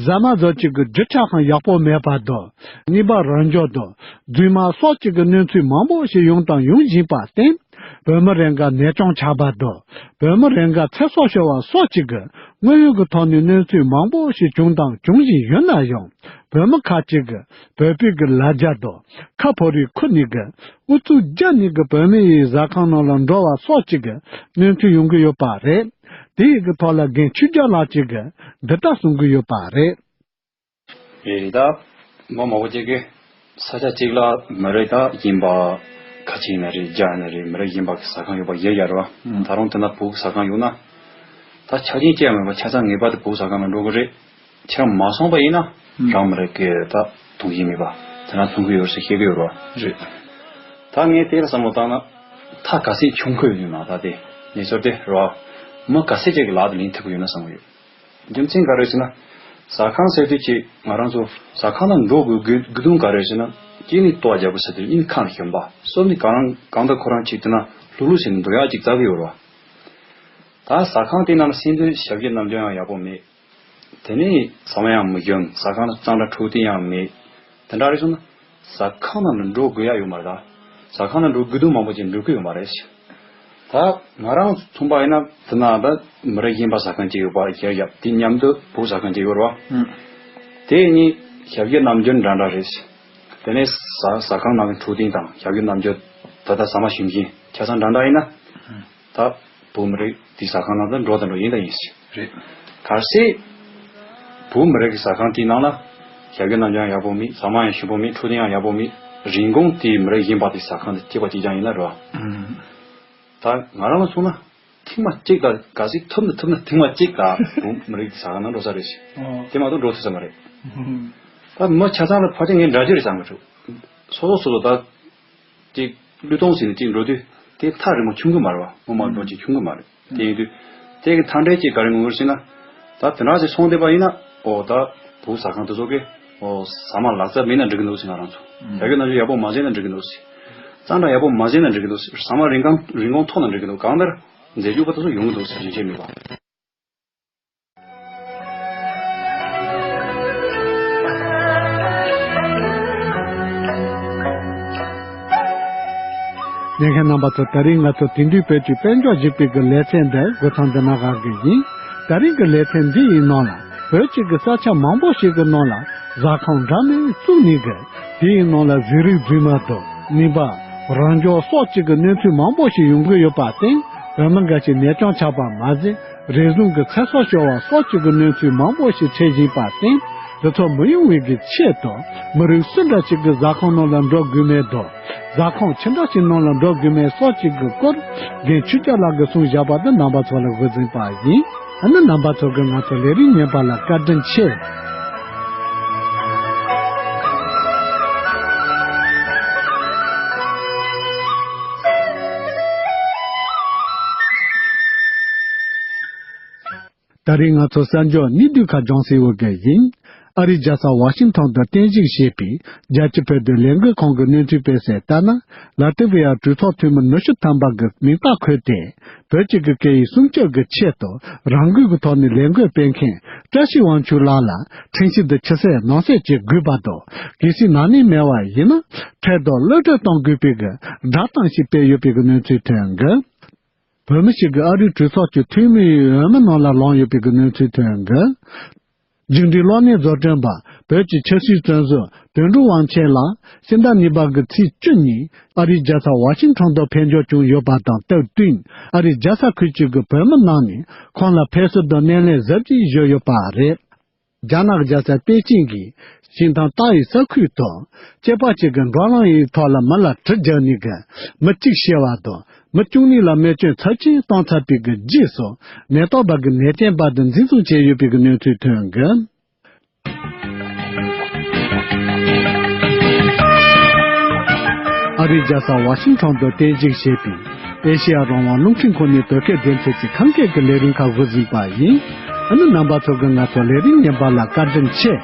ཟ་མ་བཟོ་བྱེད་ཀྱི་རྒྱུ་ཆ་ཁང་ཡག་པོ་མེད་པ་དང་། གཉིས་པ་རང་འཇགས་དང་རྫུན་མ་སོགས་ཀྱི་གི་གནོན་ཚུལ་མང་པོ་ཞིག་ཡོང་དང་ཡོང་བཞིན་པར་བརྟེན། བོད་མི་རེ་འགའ་ནད་གཅོང་ཆགས་པ་དང་། བོད་མི་རེ་འགའ་ཚེ་སྲོག་ཤོར་བ་སོགས་ཀྱི་གི་དངོས་ཡོད་ཀྱི་ཐོག་ནས་གནོན་ཚུལ་མང་པོ་ཞིག་བྱུང་དང་འབྱུང་བཞིན་ཡོད་ན་ཡང་། བོད་མི་ཁག་ཅིག་གིས་བོད་པའི་གི་ལ་རྒྱ་དང་ཁ་ཕོ་རིགས་ཁུར་ནས་གི་ཨུ་ཚུགས་རྒྱག་ནས་གི་བོད་མི་ཡི་ཟ་ཁང་ནང་ལ་འགྲོ་བ་སོགས་ཀྱི་གི་གནོན་ཚུལ་ཡོང་གི་ཡོད་པ་རེད། དེ་ཡི་གི་ཐོག་ལ་རྒན་ཆོས་རྒྱལ་ལགས་ཀྱིས་གི་འདི་ལྟར་གསུང་གི་ཡོད་པ་རེད། རེད། ད་མི་མང་པོ་ཅིག་གིས་ས་ཆ་གཅིག་ལ་མི་རིགས་ད་གཞན་པ་ཁ་ཆེ་ཡིན་ན་རེད། རྒྱ་ཡིན་ན་རེད། མི་རིགས་གཞན་པ་གི་ཟ་ཁང་ཡོད་པ་ཡིད་གཡར་བ། ཨང་། ད་རུང་དེ་ན་བོད་ཟ་ཁང་ཡོད་ན། ད་ཆ་རྐྱེན་ཅི་ཡང་མེད་པ་ཆ་ཚང་ངེས་པར་དུ་བོད་ཟ་ཁང་ལ་འགྲོ་གི་རེད། ཁྱེད་རང་མ་སོང་པ་ཡིན་ན། ཨང་། རང་མི་རིགས་ཀྱི་ད་དུང་ཡིན་མེད་པ་དེ་ན་མཐོང་གི་ཡོད་ཟེར་བཤད་ཀྱི་ཡོད་རེད་བ། རེད། ད་ངས་དེ་ལ་བསམ་བློ་བཏང་ན། ད་ག་ཚད་ཆུང་ཁུལ་ཡིན་ན་ད་དེ་གནས་ཚུལ་དེ་རེད་བ། མི་ག་ཚད་ཅིག་གི་ལག་ཏུ་ལེན་ཐུབ་ཀྱི་ཡོད་ན་བསམ་གྱི་ཡོད། རྒྱུ་མཚན་ག་རེ་ཟེར་ན། ཟ་ཁང་ཟེར་དུས་ཀྱི་ང་རང་ཚོ་ཟ་ཁང་ལ་འགྲོ་དགོས་དགོས་དགོས་དོན་ག་རེ་ཟེར་ན། གཅིག་ནི་ལྟོ་རྒྱག་པ་ཟེར་དུས་ཨིན། ཁ་ནས་ཞོན་པ། གསུམ་ནི་གང་རང་གང་ལྟར་ཁོ་རང་ཅིག་དེ་ན་ལྷུག་ལྷུག་ཟེར་ནས་འདོན་ཡག་ཅིག་བཙལ་གི་ཡོད་རེད་བ། ད་ཟ་ཁང་དེ་ནང་ལ་སེམས་ཚོར་ཞབས་ཞུ་རྣམ་འགྱུར་ཡང་ཡག་པོ་མེད། དེ་ནས་ཟ་མ་ཡང་མི་ཞིམ། ཟ་ཁང་ལ་གཙང་སྦྲ་འཕྲོད་བསྟེན་ཡང་མེད། དེ་འདྲ་རེད་སོང་ན། ཟ་ཁང་ནང་ལ་འགྲོ་དགོས་ཡག་ཡོད་མ་རེད་ད། ཟ་ཁང་ལ་འགྲོ་དགོས་དོན་མང་པོ་ཅིག་འགྲོ་གི་ཡོད་མ་རེད། ད་ང་རང་མཚོན་པ་ཡིན་ན་དེ་ན་ད་མི་རིགས་གཞན་པ་ཟ་ཁང་ཅིག་ཡོད་པ་ཡར་བརྒྱབ། དེ་མཉམ་དུ་བོད་ཟ་ཁང་ཅིག་ཡོད་རེད་བ། ཨང་། དེ་གཉིས་ཞབས་ཞུ་རྣམ་འགྱུར་འདྲ་འདྲ་རེད། དེ་ནས་ཟ་ཟ་ཁང་ནང་གི་འཕྲོད་བསྟེན་དང་ཞབས་ཞུ་རྣམ་འགྱུར་ ད་ལྟ་ཟ་མ་ཞིམ་ཞིམ་ཆ་ཚང་འདྲ་འདྲ་ཡིན་ན། ད་བོད་མི་རིགས་དེའི་ཟ་ཁང་ནང་དུ་འགྲོ་དང་འགྲོ་ཡིན་དང་ཡིན་ཟེར། རེད། གལ་སྲིད་བོད་མི་རིགས་ཀྱི་ཟ་ཁང་དེའི་ནང་ལ་ཞབས་ཀྱི་རྣམ་འགྱུར་ཡང་ཡག་པོ་མེད། ཟ་མ་ཡང་ཞིམ་པོ་མེད། འཕྲོད་བསྟེན་ཡང་ཡག་པོ་མེད། རིན་གོང་དེའི་མི་རིགས་གཞན་པ་དེའི་ཟ་ཁང་དུ་གཅིག་པ་གཅིག་རྐྱང་ཡིན་ན་རེད་བ། ཨང་། ད་ང་རང་ལ་མཚོན་ན། ཐེངས་མ་གཅིག་དང་གལ་སྲིད་ཐུབ་ན་ཐུབ་ན་ཐེངས་མ་གཅིག་ད་བོད་མི་རིགས་ཀྱི་ཟ་ཁང་ནང་འགྲོ་ས་རེད་ཟེར། ཨོ། དེ་མ་གཏོགས་འགྲོ་ཐུབ་ས་མ་རེད། ཨང་། ད་མི་ཆ་ཚང་ལ་ཕལ་ཆེར་ངས་འདྲ་བརྗོད་རེད་བསམ་གི་འདུག་སོ་སོ་སོ་སོ་ད་ཅིག་བློས་གཏོང་བྱས་ནས་ཅིག་འགྲོ་དུས་དེ་ཐག་རིང་པོ་ཆུང་གི་མ་རེད་བ། སྔོན་མ་འགྲོ་ཅིག་ཆུང་གི་མ་རེད། དེ་ཡིན་དུས་དེ་གི་མཐའ་འབྲས་ཅིག་ག་རེ་ངོ་ངོར་ཟེར་ན། ད་དེ་འདྲ་ཞིག་སོང་བསྡད་པ་ཡིན་ན། ཨོ་ད་བོད་ཟ་ཁང་དེ་ཚོ་གིས་ཨོ་ཟ་མ་ལག་རྩལ་མེད་ན་འགྲིག་གི་འདུག་ཟེར། ང་རང་ཚོ་ཡ་གི་ནང་ཆོས་ཡག་པོ་མ་བྱས་ན་འགྲིག་གི་འདུག་ཟེར། གཙང་སྦྲ་ཡག་པོ་མ་བྱས་ན་འགྲིག་གི་འདུག་ཟེར། ཟ་མ་རིན་གོང་རིན་གོང་མཐོ་ན་འགྲིག་གི་འདུག་གང་ལྟར་མཛེས་སྡུག་པ་དེ་ཚོ་ཡོང་གི་འདུག་ཟེར། རྒྱུན་ཆད་མེད་པ། ཉན་མཁན་རྣམ་པ་ཚོ། ད་རིང་ང་ཚོ་དེང་དུས་བོད་ཀྱི་དཔལ་འབྱོར་ཞིབ་པའི་གི་ལེ་ཚན་འདི་འགོ་ཚང་འདི་ན་བཞག་གི་ཡིན། ད་རིང་གི་ལེ་ཚན་འདི་ཡི་ནང་ལ་བོད་ཀྱི་གི་ས་ཆ་མང་པོ་ཞིག་གི་ནང་ལ་ཟ་ཁང་འདྲ་མིན་བཙུགས་ནས་གི། དེའི་ནང་ལ་གཟུགས་རིགས་རྫུན་མ་དང་ནུས་པ། རང་སྦྱོང་སོགས་ཀྱི་གི་གནོན་ཚུལ་མང་པོ་ཞིག་ཡོང་གི་ཡོད་པར་བརྟེན། བོད་མི་འགའ་ཞིག་ནད་བྱུང་ཆགས་པ་མ་ཟད། རེ་ཟུང་གི་ཚེ་སྲོག་ཤོར་བ་སོགས་ཀྱི་གི་གནོན་ཚུལ་མང་པོ་ཞིག་འཕྲད་བཞིན་པར་བརྟེན། དེ་ཚོ་མི་ཡོང་བའི་གི་ཆེད་དུ། མི་རིགས་སུ་འདྲ་ཞིག་གི་ཟ་ཁང་ནང་ལ་འགྲོ་དགོས་མེད་དོ། ཟ་ཁང་ཆི་འདྲ་ཞིག་ནང་ལ་འགྲོ་དགོས་མེད་སོགས་ཀྱི་གི་སྐོར། རྒན་ཆོས་སྐྱབས་ལགས་ཀྱིས་གསུངས་བཞག་པ་དེ་རྣམ་པ་ཚོ་ལ་འབུལ་ཟིན་པ་ཡིན། ཨ་ནི་རྣམ་པ་ཚོ་གིས་ང་ཚོ་ལས་རིམ་ཉན་པ་ལ་བཀའ་དྲིན་ཆེ། ད་རེས་ང་ཚོ་གསར་འགྱུར་གནས་སྡུད་ཁག་སྦྱང་སའི་འོག་གི་ཡིན། ཨ་རིའི་རྒྱལ་ས་ཝ་ཤིང་ཊོན་དུ་རྟེན་གཞི་བྱས་པའི་རྒྱལ་སྤྱི་བོད་དོན་ལས་འགུལ་ཁང་གི་གནས་ཚུལ་སྤེལ་གསལ་ལྟར་ན། ལ་ཏི་བི་ཡ་གྲོས་ཚོགས་འཐུས་མི་ཉི་ཤུ་ཐམ་པ་གི་མིང་རྟགས་འཁོད་དེ། བོད་ཀྱི་གི་སྐད་ཡིག་སྲུང་སྐྱོབ་ཀྱི་ཆེད་དུ་རང་འགུལ་གྱི་ཐོག་ནས་ལས་འགུལ་སྤེལ་མཁན་བཀྲ་ཤིས་དབང་ཕྱུག་ལགས་ལ་ཁྲིམས་ཞིབ་ཏུ་ཕྱི་གསལ་ནང་གསལ་བྱེད་དགོས་པ་དང་། གལ་སྲིད་ན་ནིང་མེད་པ་ཡིན་ན་འཕྲལ་དུ་གློད་གྲོལ་གཏོང་དགོས་པའི་གི་བསྒྲགས་གཏམ་ཞིག་སྤེལ་ཡོད་པའི་གི་གནས་ཚུལ་ཐོན་གི། བོད་མི་ཞིག་གིས་ཨ་རིའི་གྲོས་ཚོགས་ཀྱི་འཐུས་མིའི་འོས་མི་ནང་ལ་ལངས་ཡོད་པའི་གི་གནས་ཚུལ་ཐོན་གི། མཇུག་འབྲས་གློག་བརྙན་བཟོ་སྐྲུན་པ་བོད་ཀྱི་ཆབ་སྲིད་བཙོན་ཟུར་དོན་གྲུབ་དབང་ཆེན་ལགས་ཕྱི་ཟླ་གཉིས་པ་གི་ཚེས་བཅུ་ཉིན་ཨ་རིའི་རྒྱལ་ས་ཝ་ཤིང་ཊོན་དུ་ཕེབས་འབྱོར་བྱུང་ཡོད་པ་དང་སྟབས་བསྟུན། ཨ་རིའི་རྒྱལ་ས་ཁུལ་གཅིག་གི་བོད་མི་རྣམས་ནས་ཁོང་ལ་ཕེབས་བསུ་དང་སྣེ་ལེན་གཟབ་རྒྱས་ཞུས་ཡོད་པ་རེད། རྒྱ་ནག་རྒྱལ་ས་པེ་ཅིང་གིས་ཞིང་ཐང་ཏཱ་ཡི་ས་ཁུལ་དུ་སྐྱེས་པ་གཅིག་གི་འགྲོ་ལམ་ཡི་ཐོག་ལ་མི་ལ་གྲི་རྒྱག་ནས་གི་མི་གཅིག་ཤི་བ་དང་མི་བཅུ་གཉིས་ལ་རྨས་སྐྱོན་ཚབས་ཆེན་བཏང་ཚར་བའི་གི་རྗེས་སུ་ནད་ཐོག་པ་གི་ནད་རྐྱེན་པ་དེ་འཛིན་བཟུང་བྱས་ཡོད་པའི་གི་གནས་ཚུལ་ཐོན་གི། ཨ་རིའི་རྒྱལ་ས་ཝ་ཤིང་ཊོན་དུ་རྟེན་གཞི་བྱས་པའི་ཨེ་ཤེ་ཡ་རང་དབང་རླུང་འཕྲིན་ཁང་ནས་བོད་སྐད་སྡེ་ཚན་གྱི་ཁམས་སྐད་ཀྱི་ལས་རིམ་ཁག་འགོ་འཛིན་པ་ཡིན། ཨ་ནི་རྣམ་པ་ཚོ་གིས་ང་ཚོ་ལས་རིམ་ཉན་པ་ལ་བཀའ་དྲིན་ཆེ།